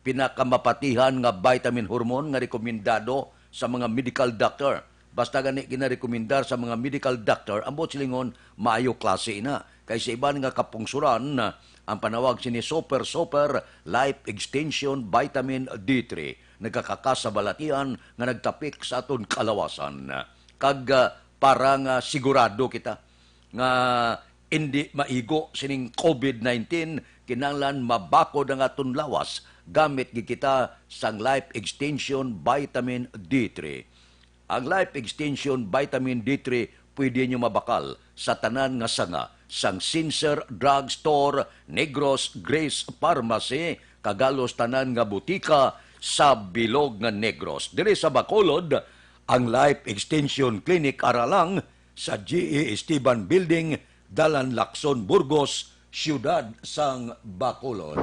pinakamapatihan nga vitamin hormone nga rekomendado sa mga medical doctor. Basta gani ginarekomendar sa mga medical doctor, ang buot silingon, maayo klase na. Kay sa iban nga kapungsuran, ang panawag sini Super Super Life Extension Vitamin D three nagakakasabalatian nga nagtapik sa aton kalawasan. Kag, ah, para nga sigurado kita nga indi maigo sining COVID nineteen, kinahanglan mabakod ang aton lawas gamit gid kita sang Life Extension Vitamin D three. Ang Life Extension Vitamin D three pwede nyo mabakal sa tanan nga sanga sang Sincere Drug Store, Negros Grace Pharmacy, kag halos tanan nga butika sa bilog nga Negros. Diri sa Bacolod, ang Life Extension Clinic ara lang sa G E Esteban Building, Dalan Lacson, Burgos, Siyudad sang Bacolod.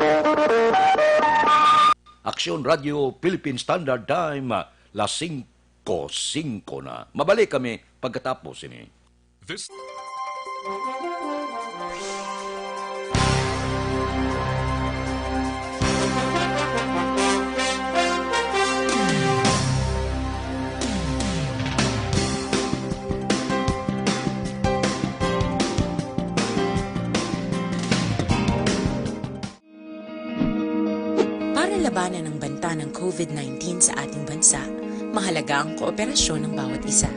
Aksyon Radio Philippine Standard Time, las singko singko na. Mabalik kami pagkatapos ini. This Para labanan ang banta ng COVID nineteen sa ating bansa, mahalaga ang kooperasyon ng bawat isa.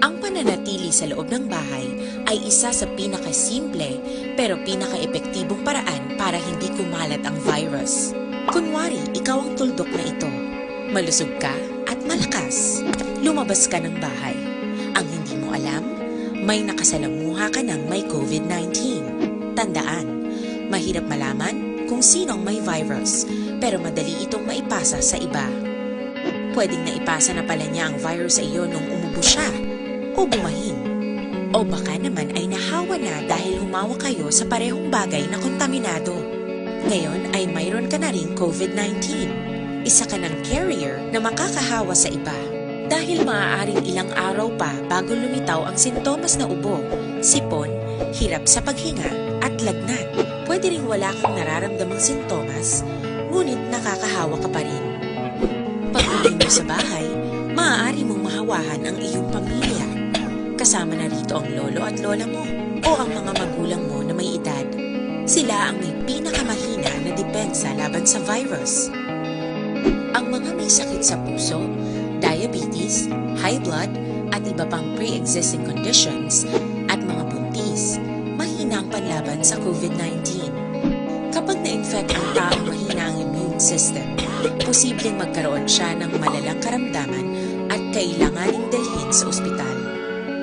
Ang pananatili sa loob ng bahay ay isa sa pinakasimple pero pinakaepektibong paraan para hindi kumalat ang virus. Kunwari, ikaw ang tuldok na ito. Malusog ka at malakas. Lumabas ka ng bahay. Ang hindi mo alam, may nakasalamuha ka ng may COVID nineteen. Tandaan, mahirap malaman kung sino ang may virus, pero madali itong maipasa sa iba. Pwedeng naipasa na pala niya ang virus sa iyo nung umubo siya o bumahin. O baka naman ay nahawa na dahil humawa kayo sa parehong bagay na kontaminado. Ngayon ay mayroon ka na ring COVID nineteen. Isa ka ng carrier na makakahawa sa iba. Dahil maaaring ilang araw pa bago lumitaw ang sintomas na ubo, sipon, hirap sa paghinga, at lagnat. Pwede ring wala kang nararamdamang sintomas, ngunit nakakahawa ka pa rin. Pag-uwi mo sa bahay, maaari mong mahawahan ang iyong pamilya. Kasama na rito ang lolo at lola mo o ang mga magulang mo na may edad. Sila ang may pinakamahina na depensa laban sa virus. Ang mga may sakit sa puso, diabetes, high blood, at iba pang pre-existing conditions, at mga buntis, mahina ang panlaban sa COVID nineteen. Kapag na-infect ang taong mahina ang immune system, posibleng magkaroon siya ng malalang karamdaman at kailanganing dalhin sa ospital.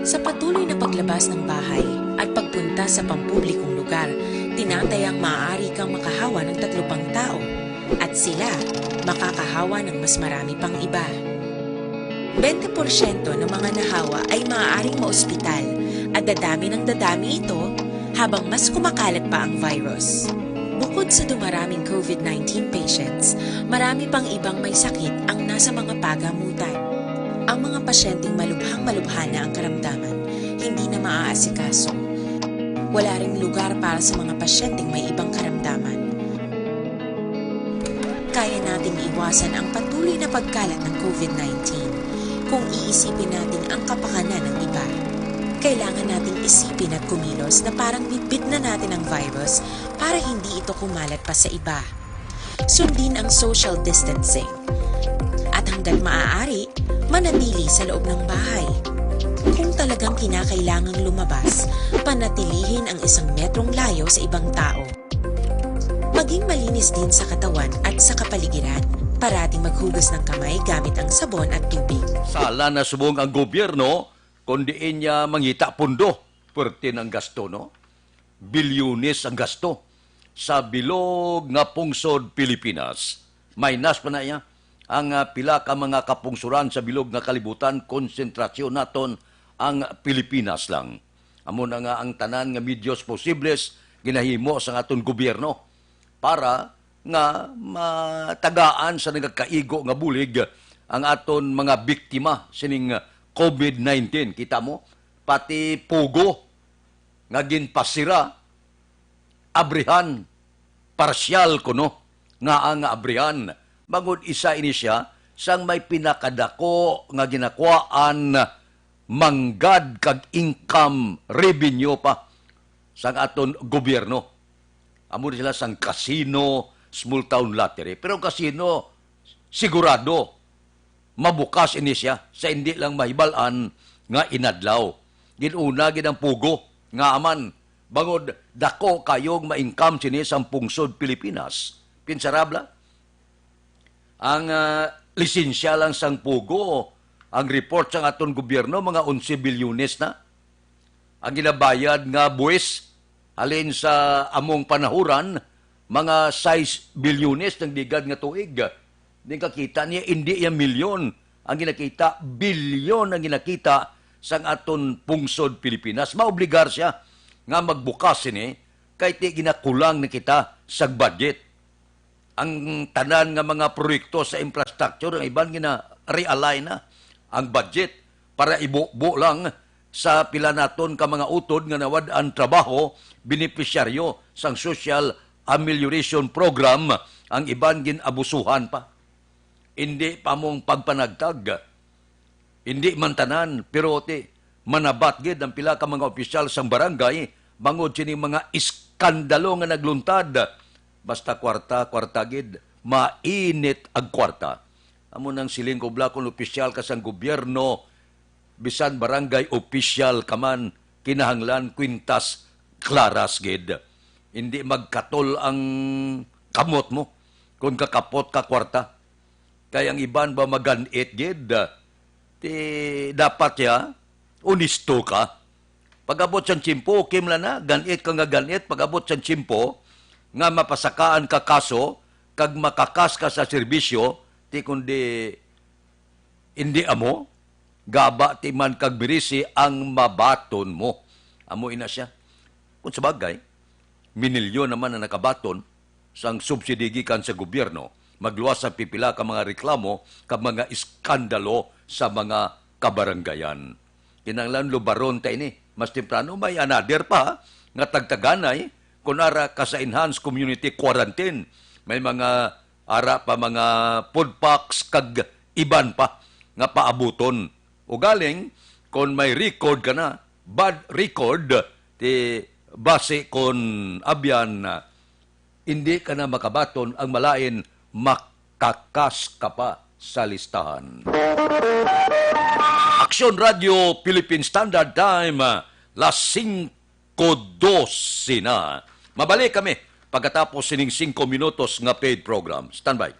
Sa patuloy na paglabas ng bahay at pagpunta sa pampublikong lugar, tinatayang maaari kang makahawa ng tatlo pang tao, at sila makakahawa ng mas marami pang iba. Bente porsyento ng mga nahawa ay maaaring maospital at dadami ng dadami ito habang mas kumakalat pa ang virus. Bukod sa dumaraming COVID nineteen patients, marami pang ibang may sakit ang nasa mga pagamutan. Ang mga pasyenteng malubhang-malubha na ang karamdaman, hindi na maaasikaso. Wala ring lugar para sa mga pasyenteng may ibang karamdaman. Kaya nating iwasan ang patuloy na pagkalat ng COVID nineteen kung iisipin natin ang kapakanan ng iba. Kailangan nating isipin at kumilos na parang bitbit na natin ang virus para hindi ito kumalat pa sa iba. Sundin ang social distancing. At hanggat maaari, manatili sa loob ng bahay. Kung talagang kinakailangang lumabas, panatilihin ang isang metrong layo sa ibang tao. Maging malinis din sa katawan at sa kapaligiran. Parating maghugas ng kamay gamit ang sabon at tubig. Sala na subong ang gobyerno kung diin niya mangita pundo. Pwerte ng gasto, no? bilyones ang gasto sa bilog nga pungsod Pilipinas. Minus pa na iya ang, ah, pila ka mga kapungsoran sa bilog nga kalibutan, konsentrasyon naton ang Pilipinas lang. Amo na nga ang tanan nga medios posibles ginahimo sang aton gobyerno para nga matagaan sa nagakaigo nga bulig ang aton mga biktima sining covid nineteen. Kita mo, pati Pogo nga ginpasira, abrihan, parsyal kuno nga ang abrihan, bangod isa ini siya sang may pinakadako nga ginakuhaan manggad kag income revenue pa sang aton gobyerno. Amo ni sila sang casino, small town lottery. Pero ang casino, sigurado, mabukas ini siya sa indi lang mahibal-an nga inadlaw. Gin-una gid ang Pogo nga aman, bangod dako kayong ma-income sini sang pungsod Pilipinas. Pinsarabla, ang, ah, lisensya lang sang Pogo, ang report sang aton gobyerno, mga onse bilyones na. Ang ginabayad nga buwis halin sa among panahuran, mga sais bilyones nagligad nga tuig. Di kakita niya, indi iya milyon ang ginakita, bilyon ang ginakita sang aton pungsod Pilipinas. Maobligar siya nga magbukas sini kay ti ginakulang na kita sa budget. Ang tanan nga mga proyekto sa infrastructure, ang iban gina-realign na ang budget para ibubo lang sa pila naton ka mga utod nga nawad-an trabaho, benepisyaryo sang Social Amelioration Program, ang iban gin-abusuhan pa. Indi pa mong pagpanagtag. Indi man tanan, pero ti, manabat gid ang pila ka mga opisyal sang barangay bangod sining mga iskandalo nga nagluntad. Basta kwarta, kwarta gid, mainit ang kwarta. Amo nang siling ko, bala, kon opisyal ka sang gobyerno, bisan barangay opisyal ka man, kinahanglan kwintas klaras gid. Indi magkatol ang kamot mo kon kakapot ka kwarta. Kay ang iban ba magan-it gid? Ti dapat ya, onesto ka. Pag-abot sang tiyempo, okay man na, gan-it ka nga gan-it. Pag-abot sang tiyempo nga mapasakaan ka kaso, kag makakas ka sa serbisyo, ti kundi indi amo, gaba ti man kag birisi ang mabaton mo. Amo ina siya. Kung sabagay, minilyon naman ang nakabaton sang subsidy gikan sa gobyerno, magluwas ang pipila ka mga reklamo kag mga iskandalo sa mga kabaranggayan. Kinahanglan lubaron ta ini. Mas temprano may another pa nga tagtaganay, kun ara ka sa enhanced community quarantine. May mga ara pa mga food packs kag iban pa nga paabuton. Ugaling, kon may record ka na, bad record, ti basi kon abyan, indi ka na makabaton, ang malain makakas ka pa sa listahan. Aksyon Radio Philippine Standard Time, las singko dose na. Mabalik kami pagkatapos sining singko minutos nga paid program. Standby.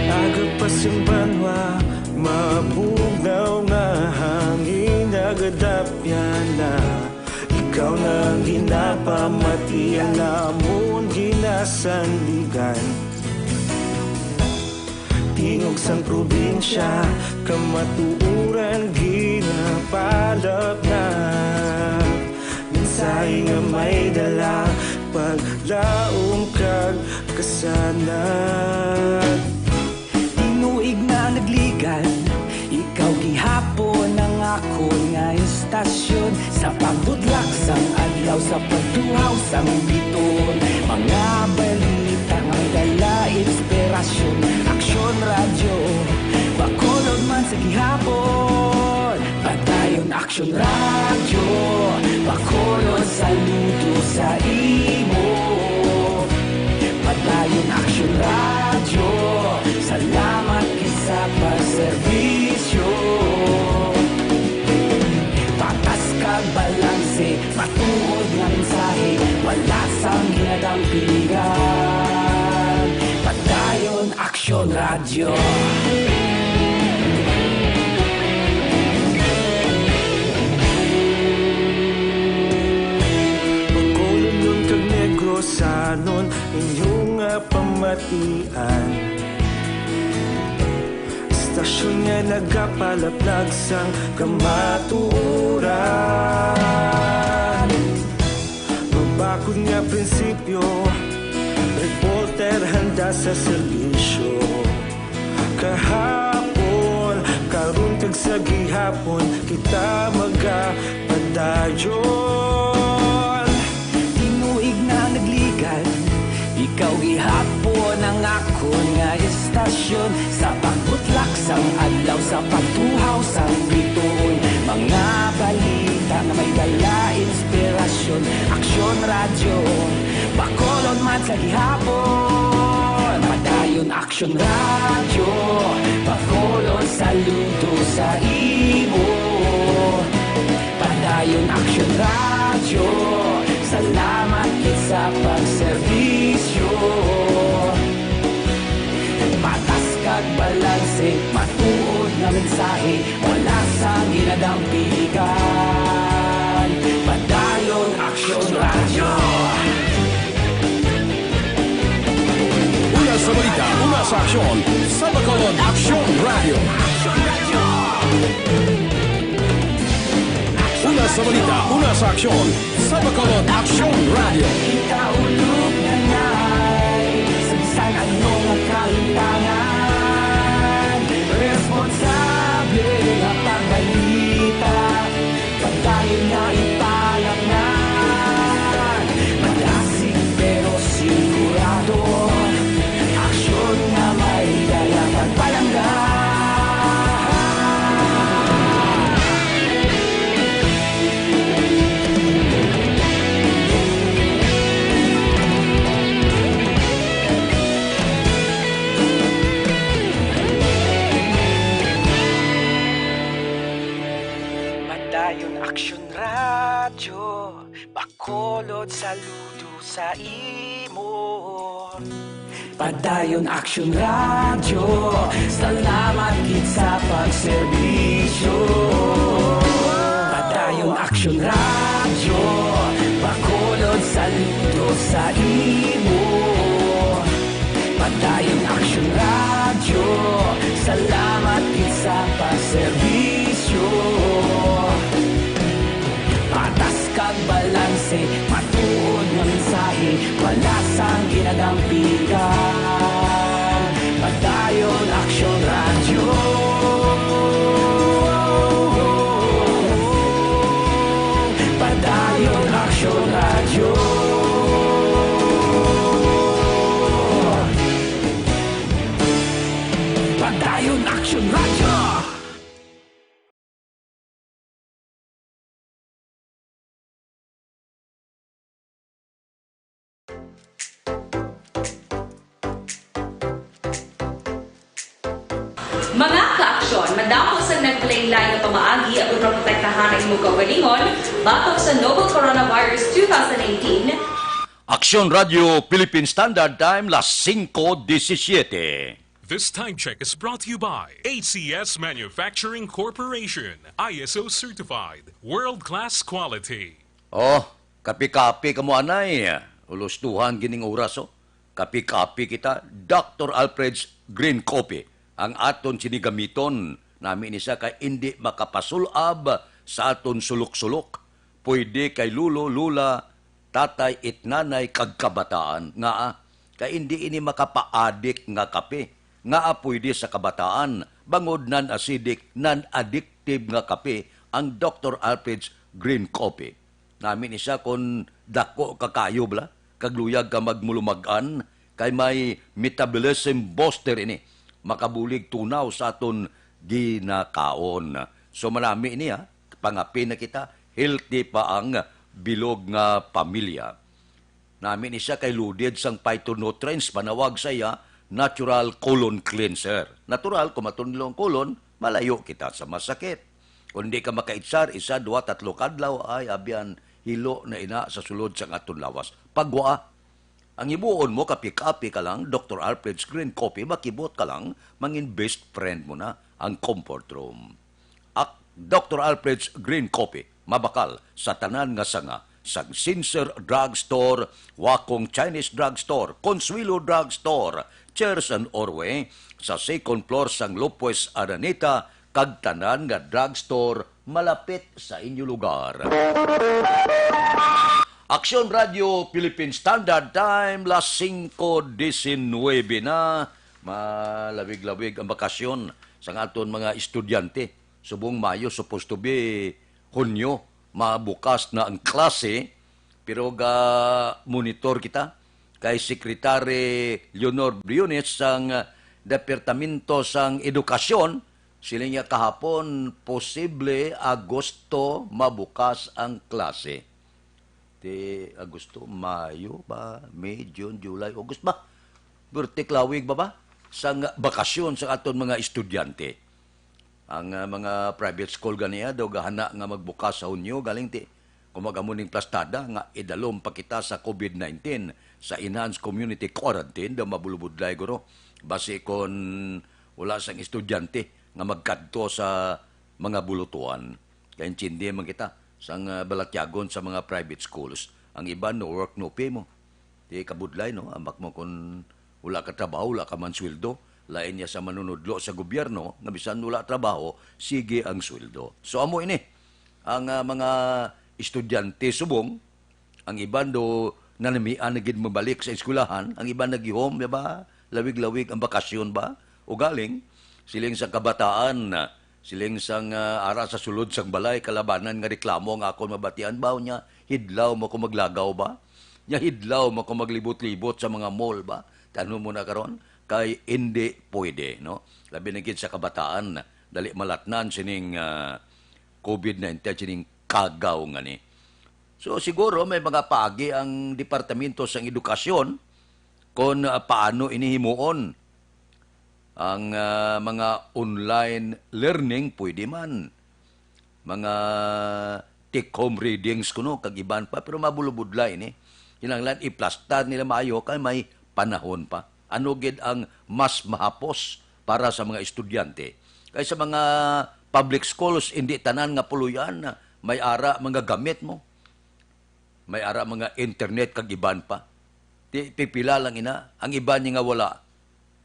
Aga pa sing banwa, mabugnaw nga hangin, nagadapyan na. Ikaw na ang ginapamati, ang amon ginasandigan. Tingog sang probinsya, kamatuoran ginapalapnap. Mensahe nga may dala, paglaom kag kasanag. Tinuig na nagligad, ikaw gihapon ang akon nga istasyon. Sa pagbudlak sang adlaw, sa pagduhaw sang biton, mga balita nga dala inspirasyon. Aksyon Radyo Bacolod Man sa gihapon, Padayon Aksyon Radyo, pakulon saludo sa imo. Padayon Aksyon Radyo, salamat gid sa pagserbisyo. Patas kag balanse, matuod nga mensahe, wala sang ginadampigan. Padayon Aksyon Radyo. Bacolodnon kag Negrosanon, inyo nga pamatian. Istasyon nga nagapalaplag sang kamatuoran. Mabakod nga prinsipyo, reporter handa sa serbisyo. Kahapon, karon kag sa gihapon, kita magapadayon. Tinuig na nagligad, ikaw gihapon ang akon nga istasyon. Sa pagbutlak sang adlaw, sa pagtuhaw sang bituon, mga balita nga may dala inspirasyon. Aksyon Radyo, Bacolod man sa gihapon. Padayon Aksyon Radyo, pakulon saludo sa imo. Padayon Aksyon Radyo, salamat gid sa pagserbisyo. Patas kag balanse, matuod nga mensahe, wala sang ginadampigan. Padayon Aksyon Radyo. Una sa balita, una sa aksyon, sa Bacolod Aksyon Radyo. Una sa balita, una sa aksyon, sa Bacolod Aksyon Radyo. Ikaulog na nay sa bisan ano nga kahitangan. Responsable nga pagbalita, padayon nga ipalangga. Madasig pero sigurado, aksyon nga may dala kag palangga. Padayon Aksyon Radyo, bakulod saludo sa imo. Padayon Aksyon Radyo, salamat gid sa pagserbisyo. Padayon Aksyon Radyo, bakulod saludo sa imo. Padayon Aksyon Radyo, salamat gid sa pagserbisyo. Patas kag balanse, matuod nga mensahe, wala sang ginadampigan. Padayon Aksyon Radyo. Padayon Aksyon Radyo. Padayon Aksyon Radyo. Mga kaaksyon, madamo sang naglain-lain nga pamaagi aron maprotektahan ang imong kaugalingon batok sa novel coronavirus two thousand nineteen. Aksyon Radyo Philippine Standard Time, las singko disisiete. This time check is brought to you by A C S Manufacturing Corporation, I S O certified, world-class quality. Oh, kapi-kapi kamo anay. Ulos duhan gining oras, oh. Kapi-kapi kita, Doctor Alfred's Green Coffee, ang aton sini gamiton. Nami ni siya kay indi makapasul-ab sa aton sulok-sulok. Pwede kay lolo, lola, tatay, it nanay, kag kabataan. Ngaa? Kay indi ini makapaadik nga kape. Ngaa pwede sa kabataan, bangod non-acidic, non-addictive nga kape ang Doctor Alfred's Green Coffee. Nami ni siya kon dako ka kayo, bala, kag luyag ka magmulumag-an, kay may metabolism booster ini. Makabulig tunaw sa aton ginakaon. So, manami niya, pangapi na kita, healthy pa ang bilog nga pamilya. Nami ni siya kay loaded sang phytonutrients, panawag sa iya, natural colon cleanser. Natural, kung matunlo ang colon, malayo kita sa masakit. Kung di ka makaitsar, isa, dua, tatlo kadlaw, ay, abyan, hilo na ina sa sulod sang aton lawas. Pagwa, ang himuon mo, kapi-kapi ka lang, Doctor Alfred's Green Coffee, makibot ka lang, mangin best friend mo na ang comfort room. Ak, Doctor Alfred's Green Coffee, mabakal sa tanan nga sanga, sang Sincere Drugstore, Wakong Chinese Drugstore, Consuelo Drugstore, Chairs and Orway, sa second floor sang Lopez Araneta, kag tanan nga drugstore malapit sa inyo lugar. Aksyon Radio Philippine Standard Time, las singko disinwebe na. Malawig-lawig ang bakasyon sang aton mga estudyante. Subong Mayo, supposed to be Hunyo, mabukas na ang klase, pero ga-monitor kita kay Secretary Leonor Briones sang Departamento sang Edukasyon, siling niya kahapon, posible Agosto mabukas ang klase. Ti Agosto, Mayo ba, May, June, July, August ba? Bertik lawig ba ba? Sang bakasyon sa aton mga estudyante. Ang, ah, mga private school ganiya daw gahana nga magbukas sa Hunyo, galing ti, kung mag-amo ning plastada nga idalom pa kita sa COVID nineteen sa enhanced community quarantine, daw mabulubudlay guro. Basi kon wala sang estudyante nga magkadto sa mga bulutuan. Kay intindi man kita sang, ah, balatyagon sa mga private schools. Ang iban, no work, no pay mo. Di kabudlay, no? Ambak mo kun wala ka trabaho, wala ka man sweldo. Lain niya sa manunudlo sa gobyerno, nga bisan wala trabaho, sige ang sweldo. So, amo ini ang, ah, mga estudyante subong. Ang iban do nanamian na gid mabalik sa eskwelahan, ang iban nagihom, di ba? Lawig-lawig ang bakasyon ba? Ugaling, siling sa kabataan, siling sang, ah, ara sa sulod sang balay, kalabanan nga reklamo ang akon mabatian ba? Unya, hidlaw mo ko maglagaw ba? Nya hidlaw mo ko maglibot-libot sa mga mall ba? Tanong mo na karon, kay indi pwede, no? Labi na gid sa kabataan, dali malatnan sining, ah, COVID nineteen, sining kagaw nga ni. So, siguro may mga paagi ang Departamento sang Edukasyon kon, ah, paano ini himuon. Ang, ah, mga online learning, pwede man. Mga take-home readings kuno, kag iban pa, pero mabulubudlay ini. Kinahanglan iplastar nila maayo kay may panahon pa. Ano gid ang mas mahapos para sa mga estudyante? Kay sa mga public schools, hindi tanan nga puloy-an may ara mga gamit mo. May ara mga internet kag iban pa. Ti pipila lang ina, ang iban ni nga wala.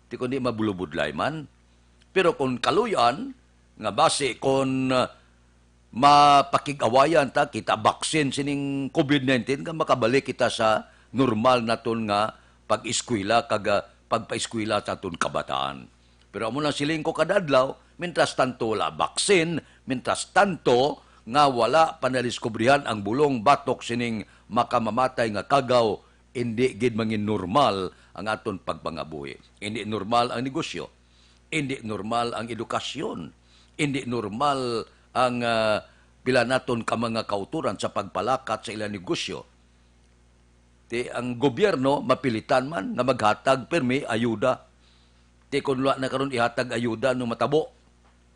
Ti kundi mabulubudlay man. Pero kung kaluy-an, nga basi kung, ah, mapakig-awayan ta, kita baksin sining COVID nineteen, nga makabalik kita sa normal naton nga pag-eskwela kag, ah, pagpaeskwela sa aton kabataan. Pero amo lang siling ko kada adlaw, mintras tanto wala baksin, mintras tanto nga wala pa nadiskubrihan ang bulong batok sining makamamatay nga kagaw, indi gid mangin normal ang aton pagpangabuhi. Indi normal ang negosyo, indi normal ang edukasyon, indi normal ang, ah, pila naton ka mga kauturan sa pagpalakat sa ilang negosyo. Ti ang gobyerno mapilitan man nga maghatag pirmi ayuda. Ti kun wala na karon ihatag ayuda, no matabo?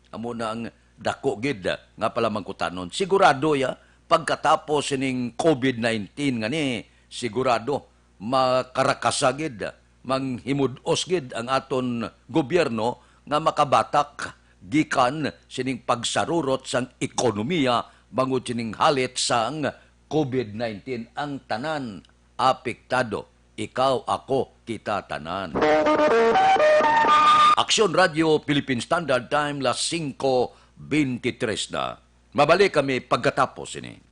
Amo na ang dako gid nga palamangkutanon. Sigurado ya, pagkatapos sining COVID nineteen nga ni, sigurado makarakasa gid, manghimud-os gid ang aton gobyerno nga makabatak gikan sining pagsarurot sang ekonomiya bangod sining halit sang COVID nineteen. Ang tanan apektado. Ikaw, ako, kita tanan. Aksyon Radio Philippine Standard Time, las singko beintitres na. Mabalik kami pagkatapos ini.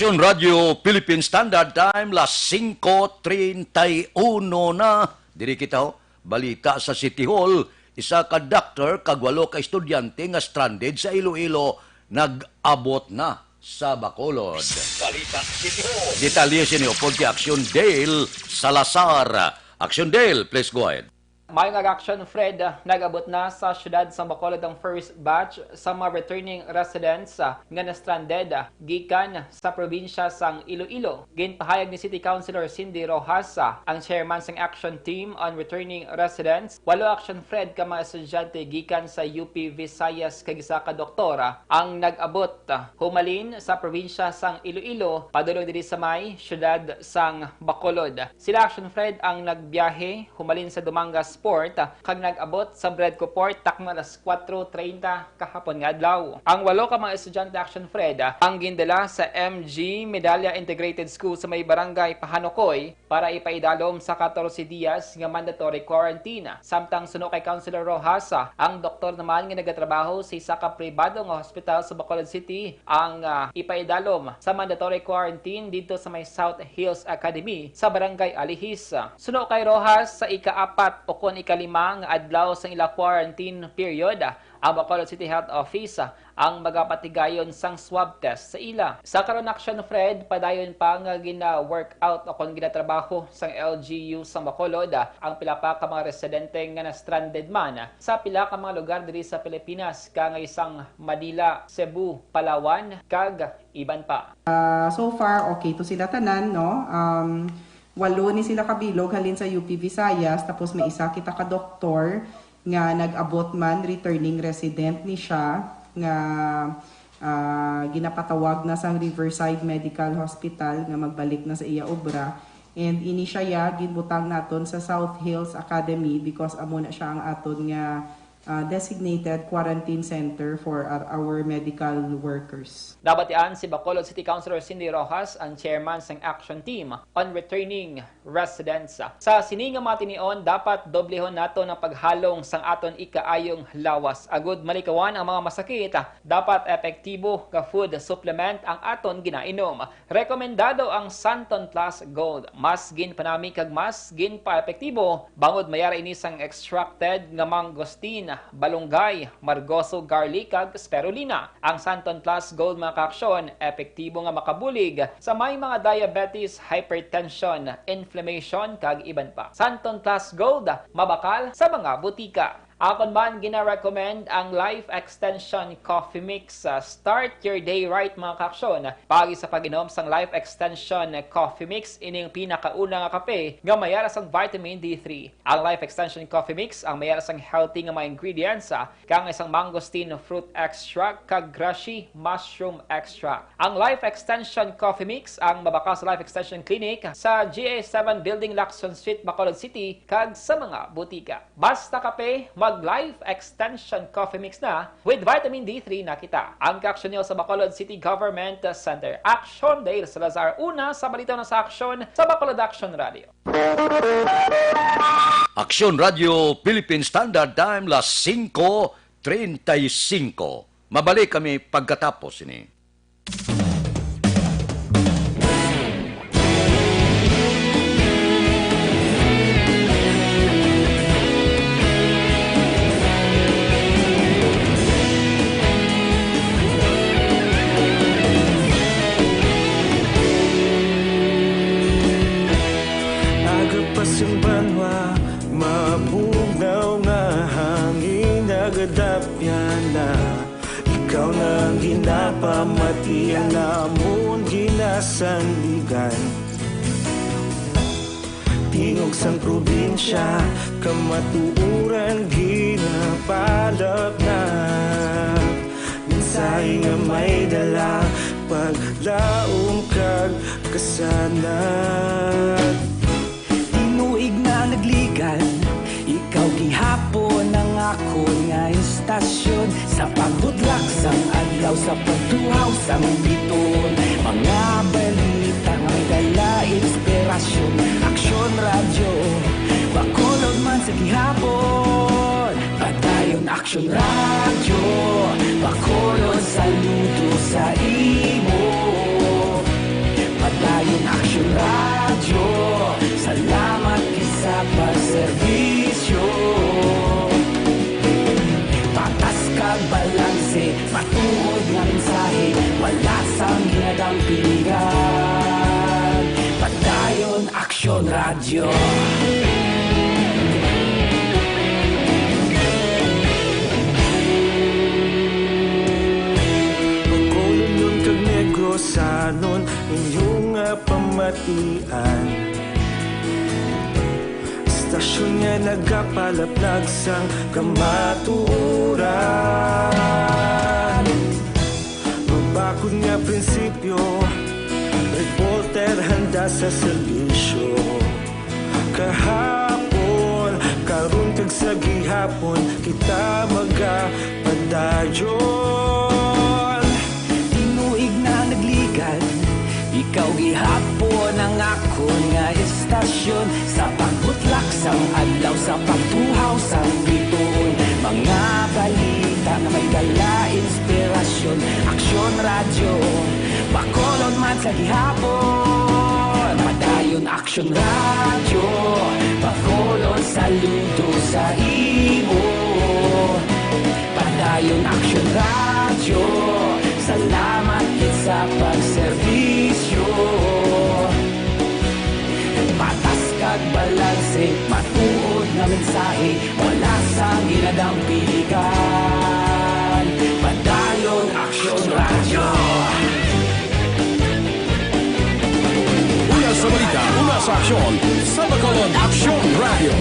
Aksyon Radyo Philippine Standard Time, las singko treinta y uno na. Diri kita, oh. Balita sa City Hall, isa ka doctor kag walo ka estudyante nga stranded sa Iloilo nag-abot na sa Bacolod. Balita City Hall. Detalye sini upod kay Aksyon Dale Salazar. Aksyon Dale, please go ahead. Maayong aga, Aksyon Fred. Nag-abot na sa siyudad sang Bacolod ang first batch sa mga returning residents, ah, nga na-stranded, ah, gikan sa probinsya sang Iloilo. Ginpahayag ni City Councilor Cindy Rojas, ah, ang chairman sang Action Team on Returning Residents, walo, Aksyon Fred, ka mga estudyante gikan sa U P Visayas kag isa ka doktor, ah, ang nag-abot, ah, humalin sa probinsya sang Iloilo padulong diri sa may siyudad sang Bacolod. Sila, Action Fred, ang nagbiyahe humalin sa Dumangas Port, ah, kag nag-abot sa Bredco Port takna alas kuwatro treinta kahapon nga adlaw. Ang walo ka mga estudyante, Action Fred, ah, ang gindala sa M G Medalla Integrated School sa may Barangay Pahanukoy para ipaidalom sa katorse diyas nga mandatory quarantine. Samtang suno kay Councilor Rojas, ah, ang doktor naman nga nagatrabaho sa isa ka pribado nga hospital sa Bacolod City ang, ah, ipaidalom sa mandatory quarantine didto sa may South Hills Academy sa Barangay Alihis. Suno kay Rojas, sa ikaapat ukon ikalima nga adlaw sang ila quarantine period, ang Bacolod City Health Office ang magapatigayon sang swab test sa ila. Sa karon, Action Fred, padayon pa nga gina-work out ukon ginatrabaho sang L G U sa Bacolod ang pila pa ka mga residente nga na-stranded man sa pila ka mga lugar diri sa Pilipinas, kangay sang Manila, Cebu, Palawan, kag iban pa. Ah, so far, okay to sila tanan, no? Um, walo ni sila kabilog halin sa U P Visayas, tapos may isa kita ka doktor nga nag-abot man, returning resident ni siya, nga, ah, ginapatawag na sang Riverside Medical Hospital nga magbalik na sa iya obra. And ini siya, ya, ginbutang naton sa South Hills Academy because amo na siya ang aton nga, ah, designated quarantine center for our, our medical workers. Nabatian si Bacolod City Councilor Cindy Rojas, ang chairman sang Action Team on Returning Residents. Sa sini nga mga tinion, dapat doblehon naton ang paghalong sang aton ikaayong lawas. Agud malikawan ang mga masakit, dapat epektibo nga food supplement ang aton ginainom. Rekomendado ang Santon Plus Gold. Mas ginpanami kag mas ginpaepektibo bangod may ara ini sang extracted nga mangosteen, balunggay, margoso, garlic, kag spirulina. Ang Santon Plus Gold, mga kaaksyon, epektibo nga makabulig sa may mga diabetes, hypertension, inflammation, kag iban pa. Santon Plus Gold, mabakal sa mga butika. Akon man gina-recommend ang Life Extension Coffee Mix. Ah, start your day right, mga kaaksyon. Paagi sa pag-inom sang Life Extension Coffee Mix, ining pinakauna nga kape nga may ara sang vitamin D three. Ang Life Extension Coffee Mix ang may ara sang healthy nga mga ingredients, ah, kang isang mangosteen fruit extract kag reishi mushroom extract. Ang Life Extension Coffee Mix ang mabakal sa Life Extension Clinic sa G A seven Building, Lacson Street, Bacolod City, kag sa mga butika. Basta kape, mag Life Extension Coffee Mix na, with vitamin D three na kita. Ang kaaksyon niyo sa Bacolod City Government Center. Action Dale Salazar, una sa Balita na sa Aksyon, sa Bacolod Action Radio. Aksyon Radio Philippine Standard Time, las singko treinta y cinco. Mabalik kami pagkatapos ini. Aga pa sing banwa, mabugnaw nga hangin nagadapyan na. Ikaw na ang ginapamati, ang amon ginasandigan. Tingog sang probinsya, kamatuoran ginapalapnap. Mensahe nga may dala, paglaom kag kasanag. Tinuig na nagligan, ikaw gihapon ang akon nga istasyon. Sa pagbudlak sang adlaw, sa pagtuhaw sang biton, mga balita nga may dala inspirasyon. Aksyon Radyo, Bacolod man sa gihapon. Padayon Aksyon Radyo, Bacolod, saludo sa imo. Bacolodnon kag Negrosanon, inyo nga pamatian. Istasyon nga nagapalaplag sang kamatuoran. Mabakod nga prinsipyo, reporter handa sa serbisyo. Kahapon, karon kag sa gihapon, kita magapadayon. Tinuig na nagligad, ikaw gihapon ang akon nga istasyon. Sa pagbutlak sang adlaw, sa pagtuhaw sang bituon, mga balita nga may dala inspirasyon. Aksyon Radyo, Bacolod man sa gihapon. Padayon Aksyon Radyo, Bacolod, saludo sa imo. Padayon Aksyon Radyo, salamat gid sa pagserbisyo. Patas kag balanse, matuod nga mensahe, wala sang ginadampigan. Padayon Aksyon Radyo. Una sa balita, una sa aksyon, sa Bacolod Aksyon Radyo.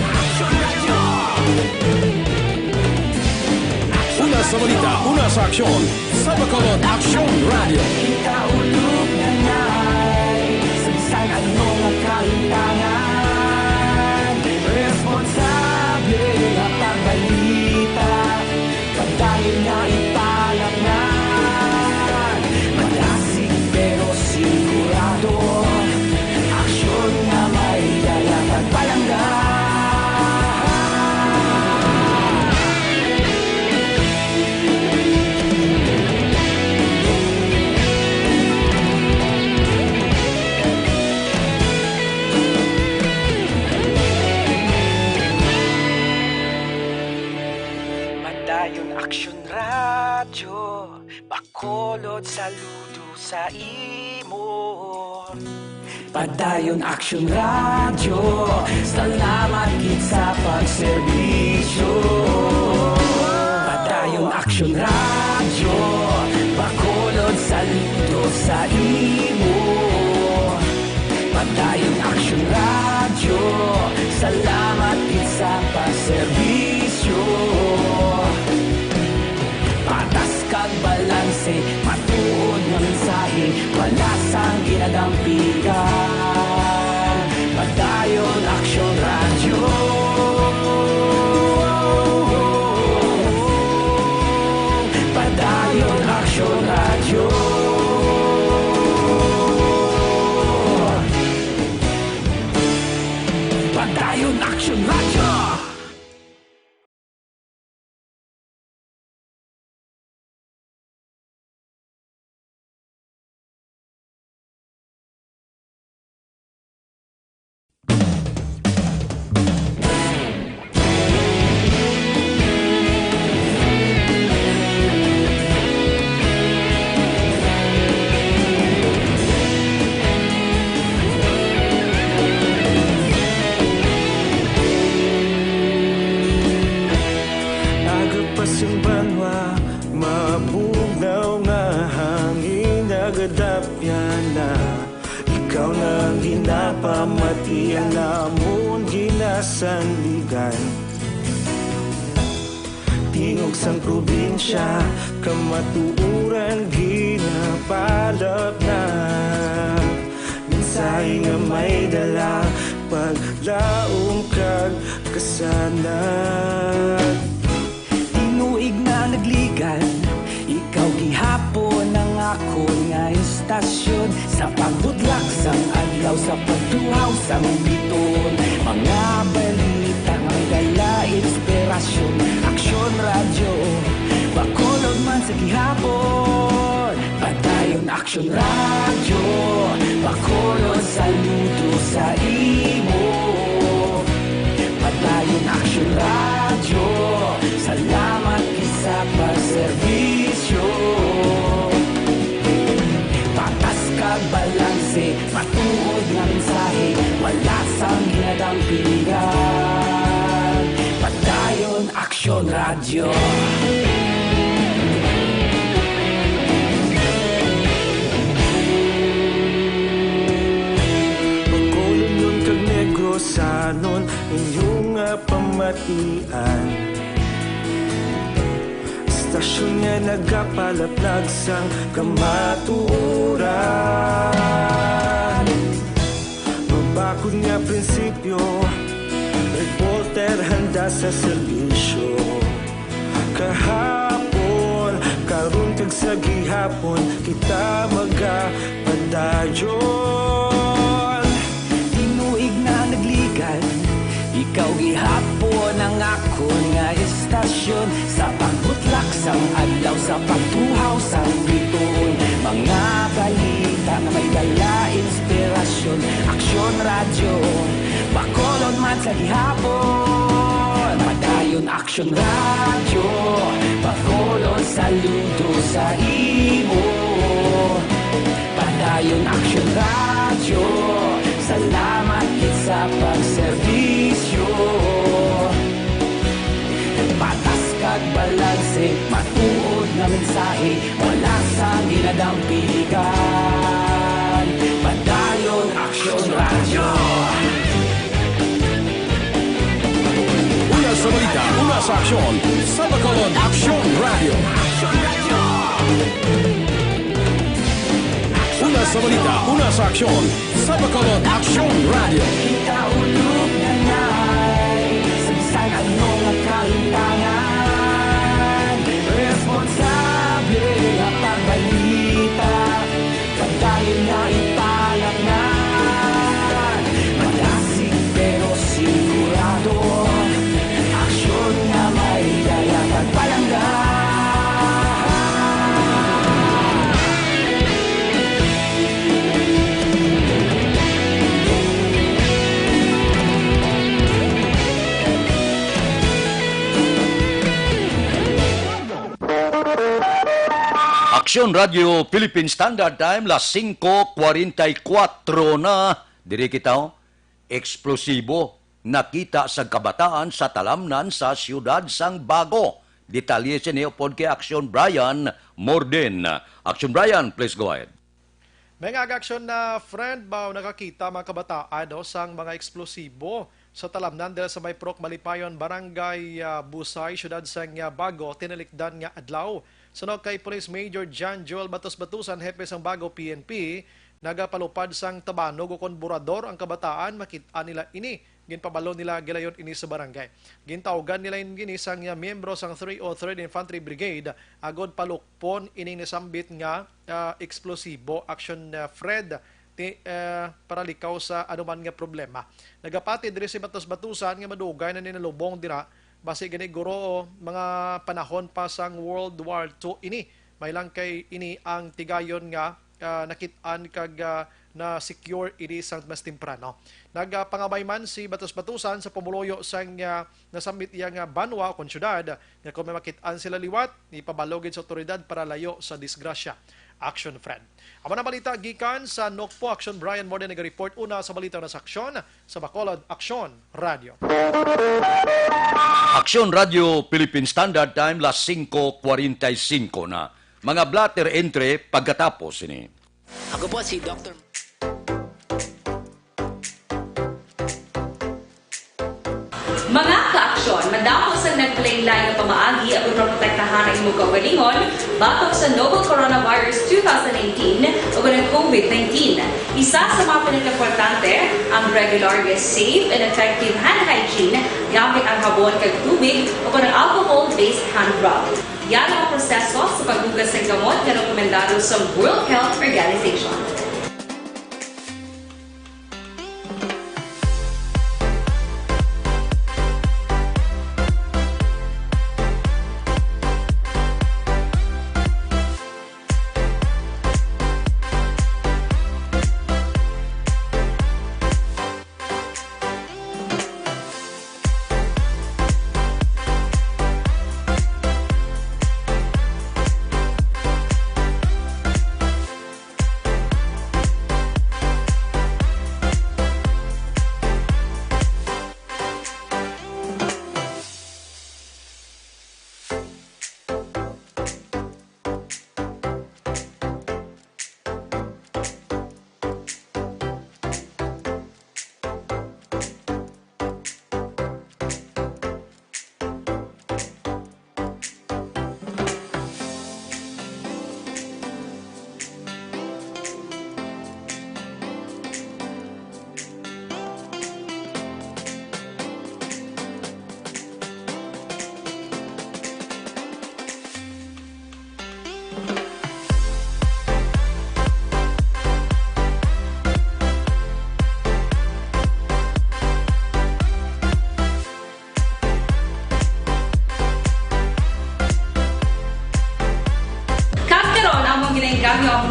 Una sa balita, una sa aksyon, sa Bacolod Aksyon Radyo. Kita ulog na nay, sa bisan ano nga kahintangan, responsable nga pagbalita. Padayon nga ipalapnan, madasig pero sigurado. Aksyon nga may dala kag palangga. Padayon Aksyon Radyo, Bacolod, saludo sa imo. Padayon Aksyon Radyo, salamat gid sa pagserbisyo. Padayon Aksyon Radyo, Bacolod, saludo sa imo. Padayon Aksyon Radyo, salamat gid sa pagserbisyo. Patas kag balanse, matuod nga mensahe, wala sang ginadampigan. Padayon Aksyon Radyo. Padayon Aksyon Radyo. Padayon Aksyon Radyo. Aga pa sing banwa, mabugnaw nga hangin, nagadapyan na. Ikaw na ang ginapamati, ang amon ginasandigan. Tingog sang probinsya, kamatuoran ginapalapnag. Mensahe nga may dala, paglaom kag kasanag. Tinuig na nagligad, ikaw gihapon ang akon nga istasyon. Sa pagbutlak sang adlaw, sa pagtuhaw sang bituon, mga balita nga may dala inspirasyon. Aksyon Radyo, Bacolod man sa gihapon. Padayon Aksyon Radyo, Bacolod, saludo sa imo. Padayon Aksyon Radyo, salamat gid sa pagserbisyo. Patas kag balanse, matuod nga mensahe, wala sang ginadam Aksyon Radyo. Bacolodnon kag Negrosanon, inyo nga pamatian. Estasyon nga nagapalaplag sang kamatuoran. Mabakod nga prinsipyo, reporter handa sa serbisyo. Kahapon, karon kag sa gihapon, kita magapadayon. Tinuig na nagligan, ikaw gihapon ang akon nga estasyon. Sa pagbutlak sang adlaw, sa pagtuhaw sang bituon, mga balita nga may dala inspirasyon. Aksyon Radyo, Bacolod man sa gihapon. Padayon Aksyon Radyo, Bacolod, saludo sa imo. Padayon Aksyon Radyo, salamat gid sa pagserbisyo. Patas kag balanse, matuod nga mensahe, wala sang ginadampingan. Padayon Aksyon Radyo. Una sa balita, una sa aksyon, sa Bacolod Aksyon Radyo. Una sa balita, una sa aksyon, sa Bacolod Aksyon Radyo. Kita ulog na ngay, sa bisan ano nga kalimtangan, responsable nga pagbalita. Padayon nga ipalangan, madasig pero sigurado, aksyon nga may dala pagpalangga. Aksyon Radyo Philippine Standard Time, las singko kwarenta y kuwatro na. Diri kita, oh. Eksplosibo nakita sa kabataan sa talamnan sa siyudad sang Bago. Detalye sini upod kay Aksyon Brian Morden. Aksyon Brian, please go ahead. May nga aga aksyon na friend ba nakakita mga kabataan, no, sang mga eksplosibo sa talamnan dira sa may Purok Malipayon, Barangay, ah, Busay, siyudad sang, ah, Bago, tinalikdan nga adlaw. Suno kay Police Major John Joel Batos Batusan, hepe sang Bago P N P, nagapalupad sang tabanog ukon burador ang kabataan, makit-an nila ini. Ginpabalo nila gilayon ini sa barangay. Gintawgan nila ini sang, ah, miyembro sang three oh third Infantry Brigade agod palukpon ining nasambit nga, ah, eksplosibo, Aksyon, ah, Fred, ti-, ah, para likaw sa anuman nga problema. Nagapati diri si Batos Batusan nga madugay na ni nalubong dira, basi gani guro mga panahon pa sang World War Two ini. May lang kay ini ang tigayon nga, ah, nakit-an kag, ah, na-secure ini sang mas temprano. Nagapangabay man si Batos Batusan sa pumuluyo sang, ah, nasambit iya nga banwa ukon syudad nga kung may makit-an sila liwat, ipabalo gid sa awtoridad para layo sa disgrasya. Action, friend. Amo na balita gikan sa Nokpo. Action, Brian Morden naga-report. Una sa balita, una sa aksyon, sa Bacolod Aksyon Radyo. Aksyon Radyo Philippine Standard Time, las singko kwarenta y singko na. Mga blotter entry pagkatapos sini. Ako po si Doctor Mga kaaksyon, madamo sang nagpalain-lain nga pamaagi aron maprotektahan ang imong kaugalingon batok sa novel coronavirus two thousand nineteen o ang COVID nineteen. Isa sa mga pinakaimportante, ang regular nga safe and effective hand hygiene gamit ang habon kag tubig o ang alcohol-based hand rub. Yara ang proseso sa paghugas sang kamot nga rekomendado sa World Health Organization.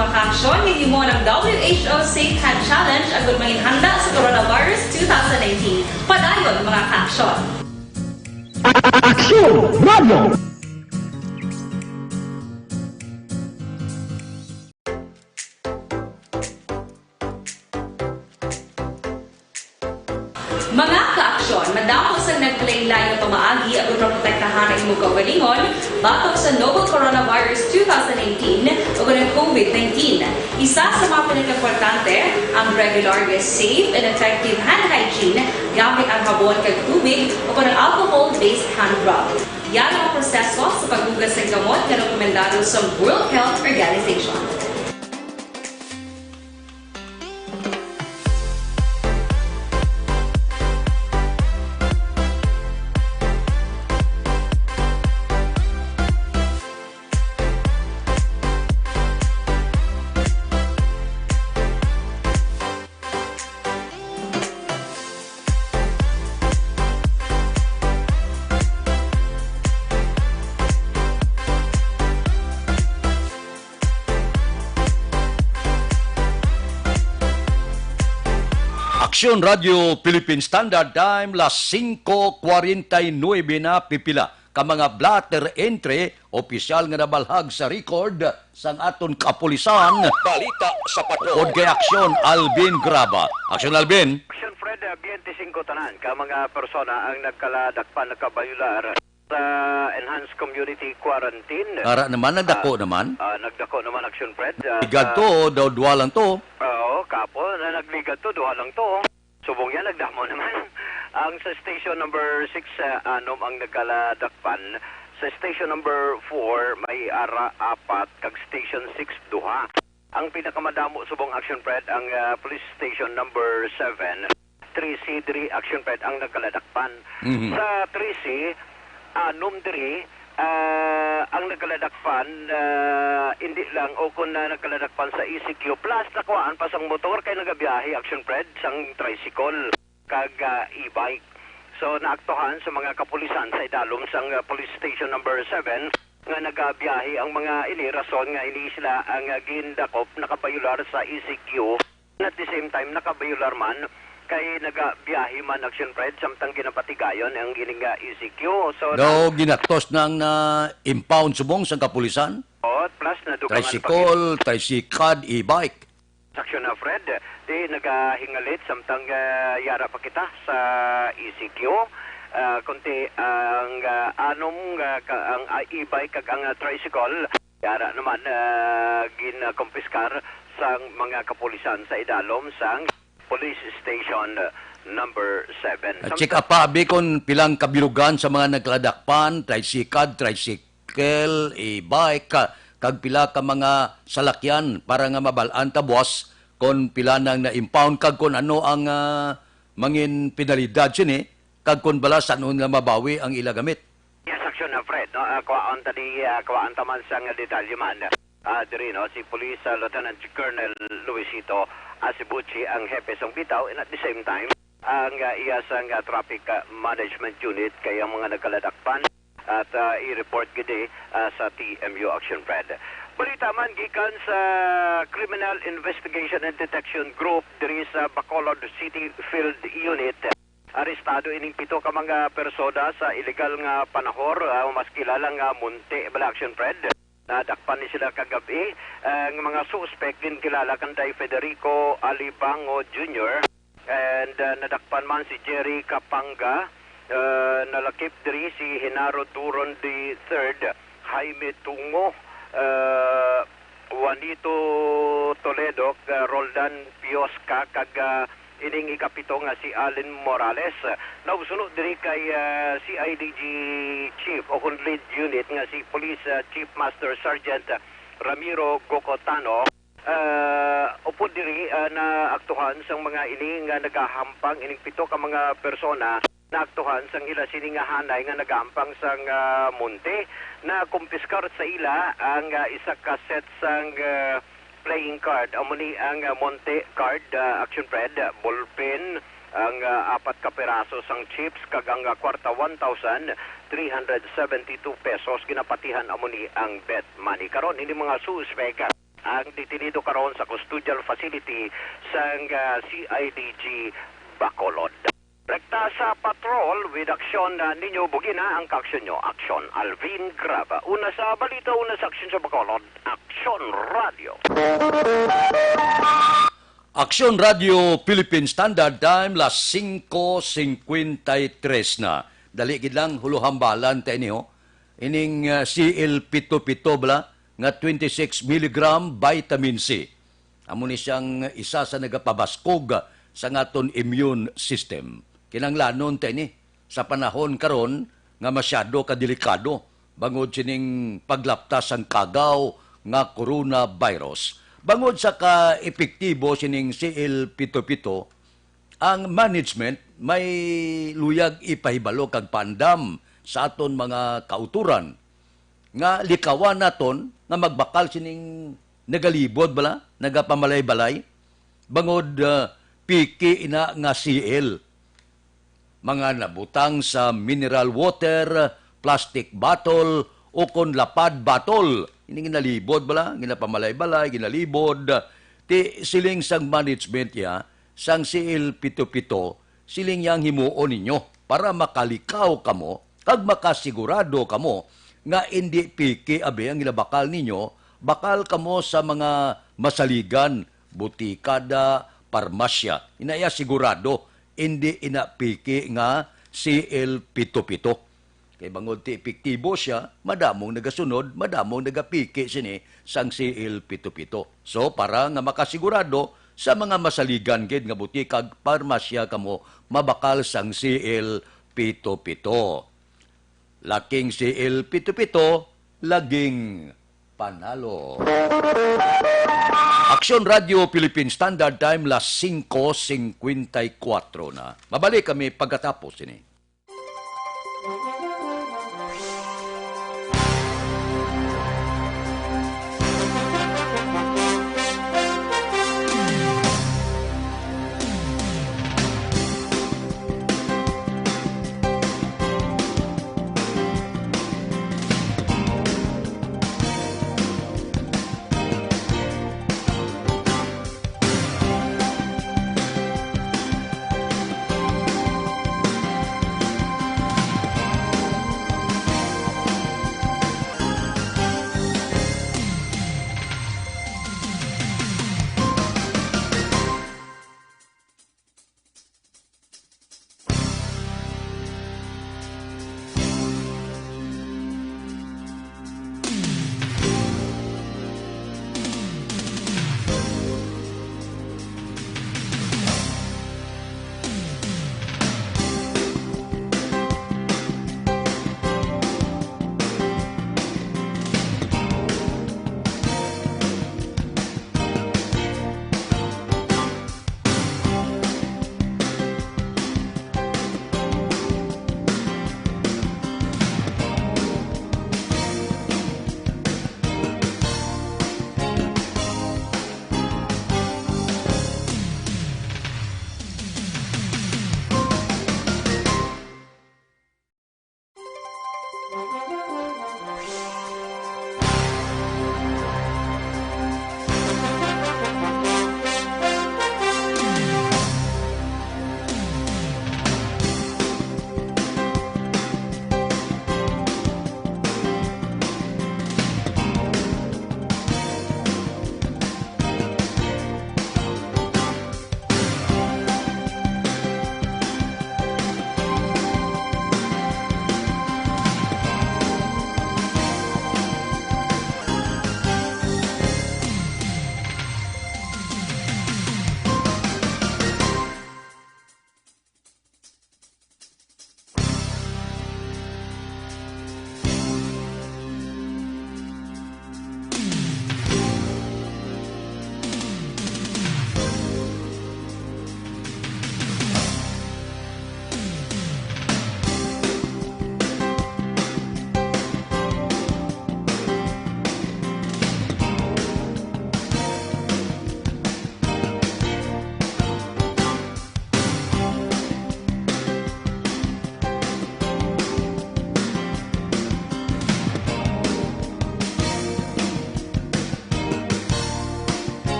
Mga kaaksyon, hinimo ang W H O Safe Hand Challenge agud manginhanda sa coronavirus two thousand nineteen. Padayon, mga kaaksyon. Aksyon Radio! Mga kaaksyon, madamo sang nagkalain-lain nga pamaagi agud maprotektahan ang imo kaugalingon batok sa novel coronavirus two thousand nineteen o ang COVID nineteen. Isa sa mga pinakaimportante ang regular nga safe and effective hand hygiene gamit ang habon kag tubig o ang alcohol-based hand rub. Yara ang proseso sa paghugas sang kamot nga rekomendado sa World Health Organization. Aksyon Radio Philippine Standard Time, las singko kwarenta y nuebe na, pipila ka mga blotter entry, opisyal nga nabalhag sa record sang aton kapulisan. Balita sa Patrol. Upod kay Aksyon Alvin Graba. Aksyon Alvin. Aksyon Fred, ah, biyente singko tanan ka mga persona ang nagkaladakpan, nagkabayular sa enhanced community quarantine. Ara naman, nagdako Ah, naman. ah, nagdako naman, Aksyon Fred. Ah, Ligad sa to, daw duha lang to. Oo, kapo, na nagligad to, duha lang to. Subong yan, nagdamo naman. Ang sa station number six, ah, anom ang nagkaladakpan. Sa station number four, may ara apat, kag station six, duha. Ang pinakamadamo subong, Action Fred, ang, ah, police station number seven, three C diri, Action Fred, ang nagkaladakpan. Mhm. Sa three C, anom diri, ah, ang nagkaladakpan, ah, hindi lang, o kung na nagkaladakpan sa E C Q, plus nakuhaan pa sang motor kay nagabiyahe, Action Fred, sang tricycle kag, ah, e-bike. So, naaktuhan sa mga kapulisan sa idalom sang, ah, Police Station Number Seven nga nagabiyahe ang mga ini, rason nga ini sila ang, ah, gindakop, nakabayular sa E C Q. At the same time, nakabayular man kay nagabiyahe man, Action Fred, samtang ginapatigayon ang ining, ah, E C Q. So, Daw na- ginaktos nang na-impound subong sang kapulisan? Oh, plus nadugangan pa Tricycle, tricycad, e-bike. Aksyon na, Fred, di nagahingalit samtang, ah, yara pa kita sa E C Q. Ah, kunti ang, ah, anom, ah, ka, ang, ah, e-bike kag ang, ah, tricycle, yara naman, ah, ginkompiskar sang mga kapulisan sa idalom sang Police Station Number Seven. Ah, check up pa abi kon pilang kabilugan sa mga nagkaladakpan, tricycad, tricycle, e-bike, ka-, kag pila ka mga salakyan para nga mabal-an ta, boss, kon pila nang na-impound kag kon ano ang, ah, mangin penalidad sini, kag kon bala san-o nga mabawi ang ila gamit. Yes, Action, ah, Fred, no? Ah, kuhaon ta di, ah, kuhaon ta man sang detalye man. Ah, diri, no, si Police, ah, Lieutenant Colonel Luisito Asibuchi ang hepe sang bitaw, and at the same time, ang, ah, iya sang, ah, Traffic, ah, Management Unit kay ang mga nagkaladakpan at, ah, i-report gid, ah, sa T M U Action, Fred. Balita man gikan sa Criminal Investigation and Detection Group diri sa Bacolod City Field Unit. Arestado ining pito ka mga persona sa iligal nga panahor, ah, mas kilala nga Munti bala, Action, Fred. Nadakpan ni sila kagab-i, ah, ang mga suspek ginkilala kanday Federico Alibango Junior, and, ah, nadakpan man si Jerry Capanga, ah, nalakip diri si Genaro Duron the third, Jaime Tungo, ah, Juanito Toledo, ah, Roldan Piosca, kag, ah, ining ikapito nga si Allen Morales. Nausuno diri kay, ah, C I D G Chief o kon Lead Unit nga si Police, ah, Chief Master Sergeant Ramiro Gocotano. Ah, upod diri, ah, naaktuhan sang mga ini nga nagahampang ining pito ka mga persona, naaktuhan sang ila sini nga hanay nga nagahampang sang, ah, Munti. Nakumpiskar sa ila ang, ah, isa ka set sang, ah, playing card. Amo ni ang, ah, Munti card, ah, Action, Fred, ah, ballpen, ang, ah, apat ka piraso sang chips, kag ang, ah, kwarta, one thousand three hundred seventy-two pesos. Ginapatihan amo ni ang bet money. Karon, ini mga suspek, ah, Ang detenido karon sa custodial facility sang, ah, C I D G Bacolod. Rekta sa patrol with aksyon, ah, ninyo bugina ang kaaksyon nyo. Aksyon Alvin Graba. Una sa balita, una sa aksyon sa Bacolod, Aksyon Radio. Aksyon Radio Philippine Standard Time, las singko singkwenta y tres na. Dali gid lang, huluhambalan ta ini, ho. Ining, ah, C L pito pito bala nga twenty-six milligram vitamin C. Amo ni siyang isa sa nagapabaskog sa aton immune system. Kinahanglanon ta ini sa panahon karon nga masyado ka delikado bangod sining paglaptas sang kagaw nga coronavirus. Bangod sa ka-epektibo sining C L pito pito, ang management may luyag ipahibalo kag paandam sa aton mga kautoran nga likawan naton nga magbakal sining nagalibod bala, nagapamalaybalay, bangod, ah, piki ina nga C L. Mga nabutang sa mineral water, plastic bottle, o kon lapad bottle. Ini ginalibod bala, ginapamalaybalay, ginalibod. Ti siling sang management iya, sang C L pito pito, siling yang himuon ninyo para makalikaw kamo kag makasigurado kamo nga indi piki abi ang ginabakal ninyo, bakal kamo sa mga masaligan, butika da, parmasya. Ina iya sigurado, indi ina piki nga C L pito pito. Kay bangod ti epektibo sia, madamong nagasunod, madamong nagapiki sini sang C L pito pito. So, para nga makasigurado sa mga masaligan gid nga butika kag parmasya kamo mabakal sang C L pito pito. Laking C L pito pito, laging panalo. Aksyon Radio Philippine Standard Time, las singko singkwenta y kuwatro na. Mabalik kami pagkatapos sini.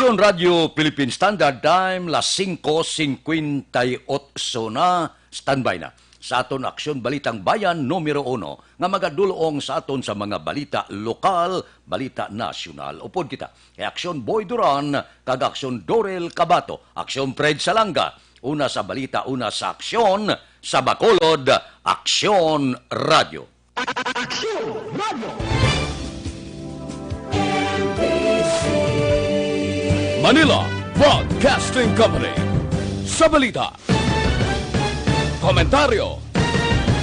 Aksyon Radio Philippine Standard Time, las singko singkwenta y otso na. Standby na sa aton Aksyon Balitang Bayan numero uno nga magadulong sa aton sa mga balita lokal, balita nasyonal. Upod kita kay Aksyon Boy Duran kag Aksyon Dorel Cabato, Aksyon Fred Salanga. Una sa balita, una sa aksyon, sa Bacolod, Aksyon Radio. Aksyon Radio. Manila Broadcasting Company. Sa balita, komentaryo,